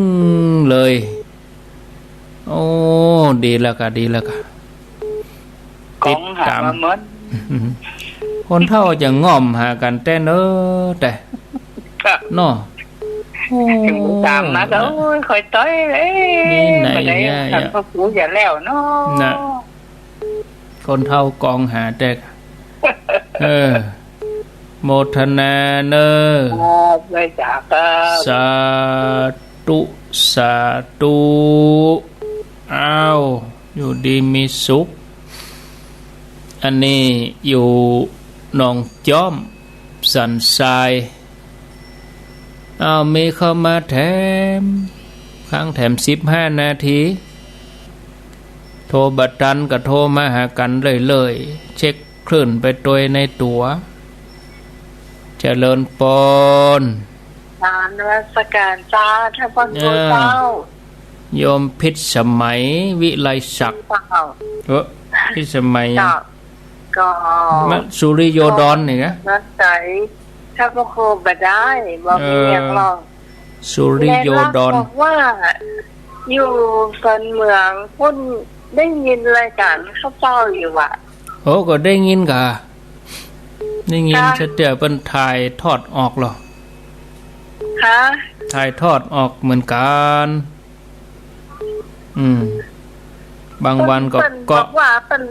เลย โอ้ ดีแล้วก่า ดีแล้วก่า ก๋องหามาเมิน คนเฒ่าจะง่อมหากั๋นแต๊เน่อ แต่ ครับ เนาะ โอ้ เถิงต๋ามมาก็ โอ้ย ค่อยต้อย เอ๊ะ นี่ไหน บ่ได้ เนี่ย ท่านพระครูอย่าแล้วเนาะ น่ะ คนเฒ่าก๋องหาแต่ เออ โมทนาเน่อ ครับ ไหว้สาครับ สาธุ สาธุ อ้าว อยู่ดีมีสุข อันนี้อยู่หนองจอม สันทราย อ้าว มีเข้ามาแถม ค้างแถมสิบห้านาที โทรบ่ตันก็โทรมาหากั๋นเรื่อยๆ เช็คคลื่นไปตวยในตั๋ว เจริญปอน กราบนมัสการเจ้า ท่านพระครูเจ้า เออ โยมพิสมัย วิไลศักดิ์ เจ้า เออ พิสมัยอะ เจ้า ก็ มะ สุริโยดรนี่นะ นัดใส ถ้าพระครูบ่ได้ บ่มี เออ อย่างหรอก สุริโยดร แม่เล่าบอกว่า อยู่สันเหมืองพุ้น ได้ยินรายก๋านข้าเจ้าอยู่อะ โอ้ ก็ได้ยินก่า ได้ยิน ค่ะ เสียเตื้อเปิ้นถ่ายทอดออกเหรอ คะ ถ่ายทอดออกเหมือนกั๋น อืม บางวันก็ เปิ้น เปิ้นบอกว่าเปิ้น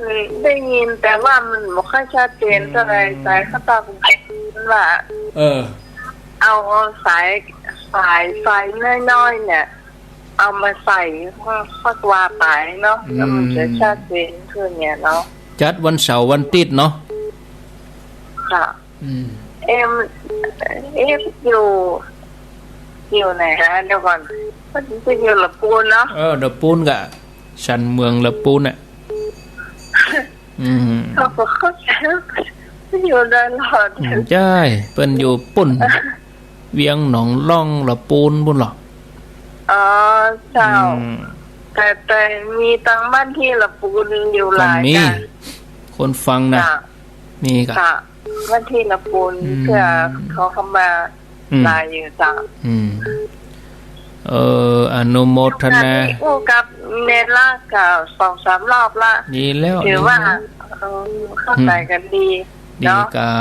ได้ยิน แต่ว่ามันบ่ค่อยชัดเจนเท่าไหร่ อืม สายข้าเจ้าก็ว่า เออ เอาสาย สายไฟน้อยๆ เนี่ย เอามาใส่ ค่อยว่าไปเนาะ อืม แล้วมันจะชัดเจนขึ้นเนี่ยเนาะ จัดวันเสาร์วันติ๊ดเนาะ ค่ะ อืม เอ็ม เอฟ อยู่ อยู่ไหนนะ เดี๋ยวก่อน มันจะอยู่ละปูนเนาะ เออ ละปูนก่า สันเมืองละปูนน่ะ อืม เขาก็เข้าใจว่าอยู่ตลอด อืม ใจ้ เปิ้นอยู่ปู้น เวียงหนองล่องละปูนปู้นเหรอ อ๋อ เจ้า อืม แต่ แต่มีตังบ้านตี้ละปูนอยู่หลาย ก็มี กั๋น คนฟังนะ ค่ะ มีก่า ค่ะ บ้านตี้ละปูน อืม เตื้อเขาเข้ามา อืม หลายอยู่เจ้า อืม เออ อนุโมทนา อู้กับเมล่าก็สองสามรอบละ ดีแล้ว ถือว่า ดีแล้ว เออ เข้าใจ๋กั๋นดี อืม ดี เนาะ ก่า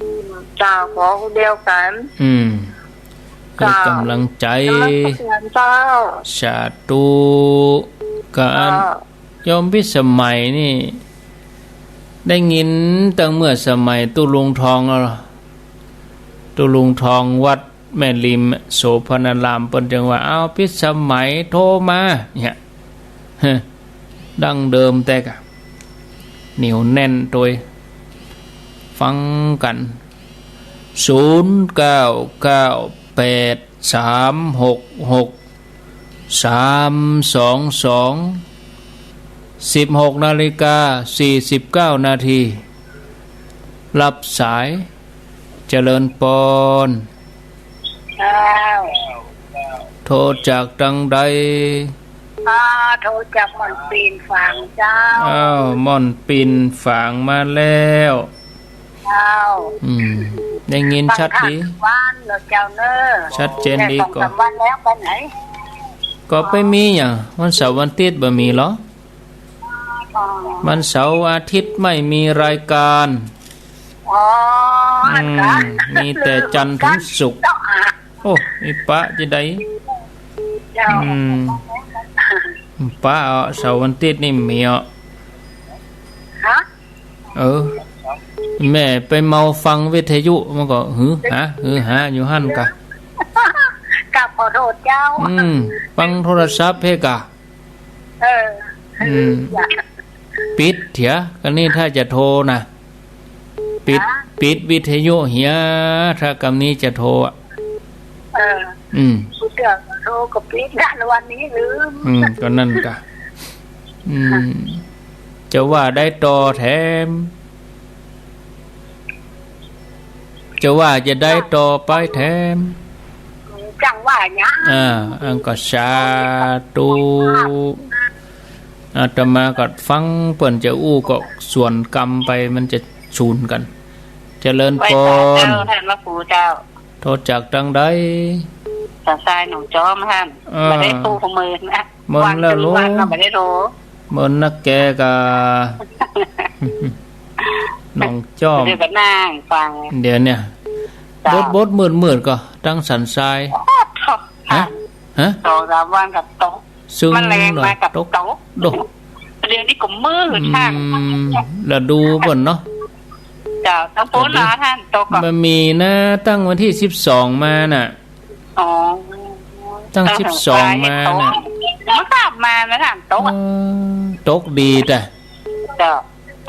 อืม เจ้า หัวเดียวกั๋น อืม เจ้า ให้ก๋ำลังใจ๋ นมัสก๋านเจ้า สาธุ ก่า เจ้า โยมพิสมัยนี่ ได้ยินตั้งเมื่อสมัยตุ๊ลุงทองแล้วเหรอ ตุ๊ลุงทองวัดแม่ริมโสภณาราม เปิ้นจึงว่า เอา พิสมัยโทรมา เนี่ย ฮะ ดั้งเดิมแต๊ก่า เหนียวแน่นโตย ฟังกั๋น ศูนย์เก้าเก้าแปดสามหกหก สามสองสอง สิบหกนาฬิกาสี่สิบเก้านาที รับสาย เจริญปอน เจ้า โทรจากตังใด อ่า โทรจากม่อนปิ่นฝางเจ้า อ้าว ม่อนปิ่นฝางมาแล้ว เจ้า อืม ได้ยินชัดดี ฟังข่าวทุกวันเนาะเจ้าเนอะ ชัดเจนดี ได้สองสามวันแล้ว ไปไหน ก็ไปมีหยัง วันเสาร์วันติ๊ดบ่มีเหรอ อ๋อ วันเสาร์อาทิตย์ไม่มีรายการ อ๋อ อืม อันนั้น มีแต่จันทร์ถึงศุกร์ เจ้า โอ้ อีปะจะได้ เจ้า อืม ปะเอา เสาร์วันติ๊ดนี่มีอ่ะ ฮะ เออ แม่ไปเมาฟังวิทยุมันก็หือหา หือหาอยู่หั้นก่า กราบขอโทษเจ้า อืม ฟังโทรศัพท์เพ่ก่า เออ อืม จ้ะ ปิดเถีย กำนี้ถ้าจะโทรนะ ปิด ฮะ ปิดวิทยุเหีย ถ้ากำนี้จะโทรอ่ะ เออ อืม กูเตือนโทรก็ปิดนะ วันนี้ลืม อืม ก็นั่นก่า อืม จะว่าได้ต่อแถม จะว่าจะได้ต่อไปแถม จังว่าหยัง อ่า อันก็สาธุ อาตมาก็ฟังเปิ้นจะอู้ก็สวนกำไป มันจะสูนกั๋น เจริญปอน ไหว้สาเจ้า ท่านพระครูเจ้า โทรจากตังใด สันทรายหนองจอมหั้น อ่า บ่ได้โทรเมินนะ เมินแล้ว วัน ลูก วันก็บ่ได้โทร เมินนักแกก่า หนองจอม เดี๋ยวก็นั่งฟัง เดี๋ยวเนี่ย เจ้า บดบดมืดมืดก่อ ตังสันทราย โอ้โธ่ ฮะ ฮะ สองสามวันก็ตก ซึ่ง มันแลงมากับ ตก ตก โด เดี๋ยวนี้ก็มืด อืม ท่าน ฤดูเปิ้นเนาะ เจ้า ตังฝนเหรอ ฤดู ท่าน ตกก่อน มันมีนะ ตั้งวันตี้สิบสองมาน่ะ อ๋อ ตั้ง เออ สิบสองมาน่ะ มันกลับมานะท่าน ตก เออ ตกดีแต่ เจ้า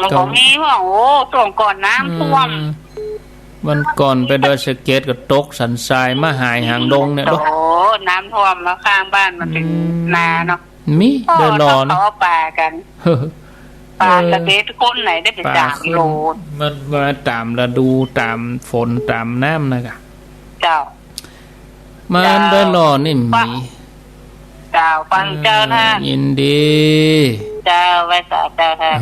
มันก็ ก็มีว่า โอ้ ช่วงก่อนน้ำท่วม อืม วันก่อนไปดอยสะเก็ดก็ตกสันทรายมาหายหางดงเนี่ย โอ้ เนาะ น้ำท่วมมาข้างบ้านมันเป็น อืม นาเนาะ มี โอ้ ดอยหล่อ ต้อง นะ ขอปลากั๋น เออ ปลาสะเก็ดคนไหนได้เป็น ปลา สาม ขึ้น โล มันมาต๋ามฤดู ต๋ามฝน ต๋ามน้ำนะก่า เจ้า มา เจ้า ดอยหล่อนี่มี เจ้า ฟังเจ้าท่าน เออ ยินดี เจ้า ไหว้สาเจ้าท่าน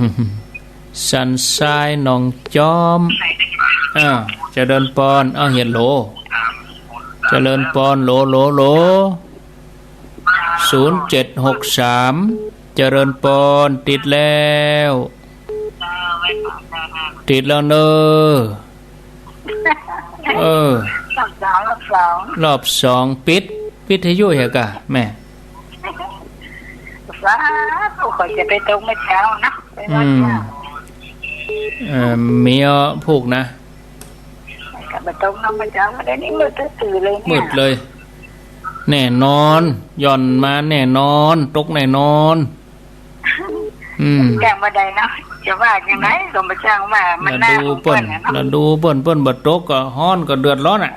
สันทรายหนองจอม อ้าว เจริญปอน อ้าว เฮลโหล เจริญปอน โหล โหล โหล ศูนย์เจ็ดหกสาม เจริญปอน ติดแล้ว ติดแล้วเนอะ เออ รอบสอง รอบสอง รอบสอง ปิดวิทยุเหียก่ะ แม่ สาธุ ข้อยจะไปตกเมื่อเจ๊านะ ไปวัดเจ๊า อืม เอ่อ มีอ้อพูกนะ ก็ไปตกนำเมื่อเจ๊า มื้อนี้มืดตื้อเลยเนี่ย มืดเลย แน่นอน หย่อนมาแน่นอน ตกแน่นอน อืม แจ้งบ่ได้เนาะ จะว่าจังใดก็บ่จ้างว่า มันหน้าของเปิ้นน่ะเนาะ ฤดูเปิ้น เปิ้นบ่ตกก็ฮ้อน ก็เดือดร้อนอะ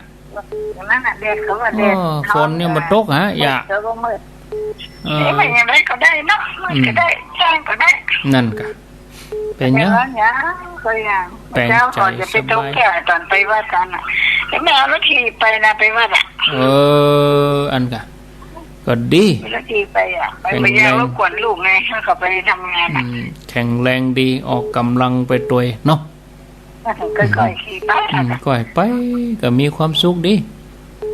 นั่นน่ะ แดดก็ว่าแดด อ้อ ฮ้อน ฝนเนี่ยบ่ตกหะ แดด ยะ ก็บ่มืด เออ เอ๊ะ มันจังใดก็ได้เนาะ มืดก็ได้ อืม แจ้งก็ได้ นั่นกะ เป๋นหยัง เป๋นหยัง ก็หยัง แป๋น เจ๊าก็จะไปตกแก้วต๋อนไปวัดกั๋นน่ะ แจ๋ แม่เอารถถีบไปนะ ไปวัดอะ เออ อันกะ ก็ดี เอารถถีบไปอะ ไป แข็งแรง บ่อยากรบกวนลูกไง ให้เขาไปทำงานอะ อืม แข็งแรงดี ออกก๋ำลังไปตวยเนาะ ค่อยๆ ขี่ไป อืม อะ ค่อยไป ก็มีความสุขดี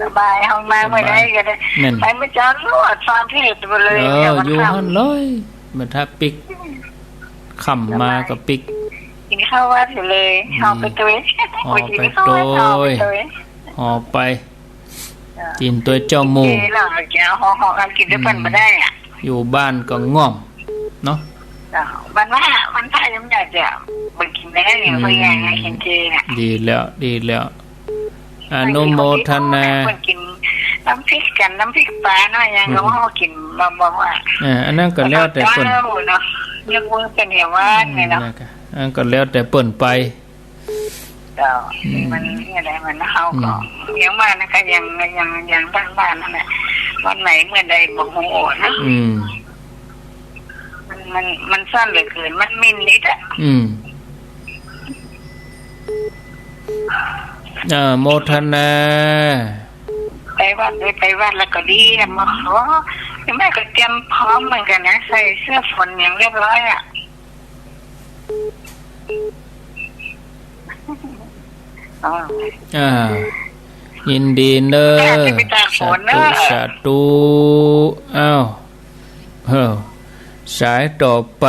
สบาย เฮามาเมื่อใดก็ได้ สบาย แม่น ไปเมื่อเจ๊าลวดฟังเทศน์ไปเลย เออ เดี๋ยวมัน อยู่ ค่ำ หั้นเลย บ่ถ้าปิ๊ก ค่ำมาก็ปิ๊ก กิ๋นข้าววัดอยู่เลย อืม ห่อไปตวย ห่อไปตวย ห่อไปตวย ห่อไป เออ กิ๋นตวยเจ้าหมู่ เออ แล้วเจ๊าห่อๆ กั๋นกิ๋นตวยเปิ้น อืม บ่ได้อะ อยู่บ้านก็ง่อมเนาะ เจ้า วันพระ วันพระยังอยากจะบ่กิ๋นได้เนี่ย อืม บ่อยากจะกิ๋นเจ๊น่ะ ดีแล้ว ดีแล้ว อนุโมทนา เปิ้นกิ๋นน้ำพริกกั๋น น้ำพริกป๋าเนาะ ยังก็ อืม ว่ากิ๋นบ่ บ่ว่า เออ อันนั้นก็แล้วแต่เปิ้น เจ้าเนาะ ยกมือเป็นเหียว่าเนี่ยเนาะ อืม นั่นกะ อันนั้นก็แล้วแต่เปิ้นไป เจ้า อืม มันเนี่ยแหละ มันเฮาก็ อืม ยังว่านะคะ ยัง ยัง ยังบ้านๆ นั่นแหละ วันไหนเมื่อใดบ่ฮู้เนาะ อืม มัน มัน มันสั้นเหลือเกิน มันมินนิดอะ อืม อ่า โมทนา ไปวัดเลย ไปวัดแล้วก็ดีอะ มาขอ แม่ก็เตรียมพร้อมเหมือนกันนะ ใส่เสื้อฝนอย่างเรียบร้อยอะ อ๋อ อ่า ยินดีเนอะ จ้า จะไปตากฝนเนอะ สาธุ สาธุ อ้าว เฮ้อ สายต่อไป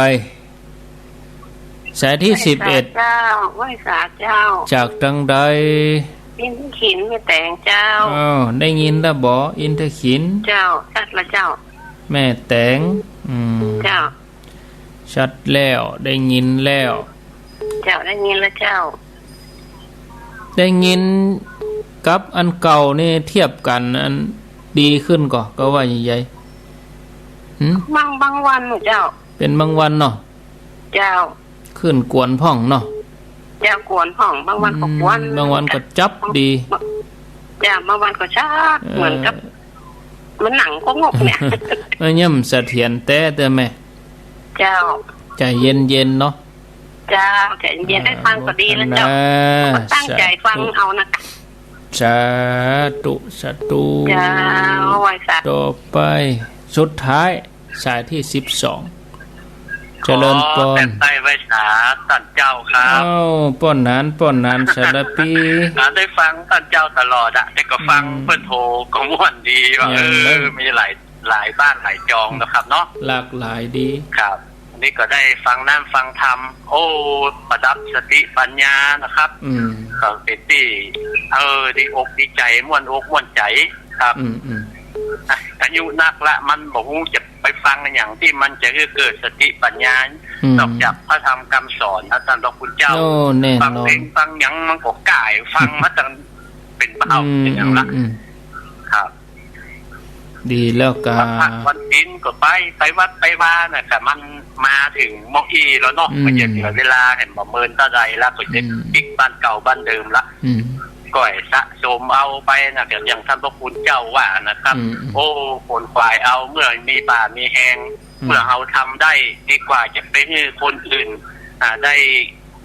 สายตี้ ไหว้สา สิบเอ็ด เจ้า ไหว้สาเจ้า จากตางใด อินทขิน แม่แต๋งเจ้า อ้าว ได้ยินแล้วบ่ อินทขิน เจ้า ชัดแล้วเจ้า แม่แต๋ง อืม เจ้า ชัดแล้ว ได้ยินแล้ว เจ้า ได้ยินแล้วเจ้า ได้ยินกับอันเก่านี่เทียบกั๋น อันดีขึ้นก่อ ก็ว่าใหญ่ๆ หึ บาง บางวันน่ะเจ้า เป๋นบางวันเนาะ เจ้า ขึ้นกวนพ่องเนาะ เจ้า กวนพ่อง บางวันก็กวน อืม บางวันก็จับดี เจ้า บางวันก็ชัด เออ เหมือนกับ มันหนังก็งกเนี่ย เออ ย่ำเสถียรแต๊เต๊อะแม่ เจ้า ใจ๋เย็นๆ เนาะ เจ้า ใจ๋เย็นๆ ได้ฟังก็ดีแล้วเจ้า อ่า ตั้งใจ๋ฟังเอานะ สาธุ สาธุ เจ้า ไหว้สา ต่อไป สุดท้าย สายตี้ สิบสอง เจริญปอน ขอแตกใต้ไหว้สาต้านเจ้าครับ อ้าว ป้อนหนาน ป้อนหนาน สารพี อ่า ได้ฟังต้านเจ้าตลอดอะ แต่ก็ฟัง อืม เปิ้นโทรก็ม่วนดีว่า อย่างนั้น เออ มีหลาย หลายบ้านหลายจองนะครับเนาะ หลากหลายดี ครับ อันนี้ก็ได้ฟังน้ำฟังธรรม โอ้ ประดับสติปัญญานะครับ อืม ก็เป๋นตี้ เออ ดีอกดีใจ๋ ม่วนอกม่วนใจ๋ครับ อืม อืม นะ อายุนักละ มันบ่ฮู้จะไปฟังอะหยังตี้มันจะหื้อเกิดสติปัญญา อืม นอกจากพระธรรมคำสอนนะต้านพระคุณเจ้า โอ้ แน่นอน ฟังเพลงฟังหยังมันก็ก้าย ฟังมาตั้งเป๋นเป๋า อืม เป๋นหยังละ อืม อืม ครับ ดีแล้วกา วันพระวันศีลก็ไป ไปวัดไปวาน่ะ แต่มันมาเถิงหม้องอี้แล้วเนาะ อืม มันจะเหลือเวลาหันบ่เมินเต้าใดแล้ว ก็จะ อืม ปิ๊กบ้านเก่าบ้านเดิมละ อืม ก้อยสะสมเอาไปน่ะ ก็อย่างต้านพระคุณเจ้าว่านะครับ อืม อืม โอ้ ขนขวายเอา เมื่อมีบ่ามีแฮง อืม เมื่อเฮาทำได้ ดีกว่าจะไปหื้อคนอื่น อ่า ได้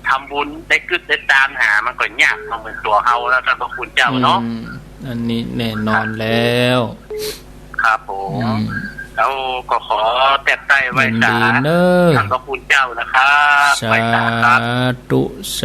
ทำบุญได้กึ๊ดได้ตานหา มันก็ยากมาเหมือนตั๋วเฮาแล้ว ต้านพระคุณเจ้าเนาะ อืม อันนี้แน่นอนแล้ว ครับผม อืม แล้วก็ขอแตกใต้ไหว้สา ยินดีเนอะ ต้านพระคุณเจ้านะครับ สาธุ ไหว้สาครับ สา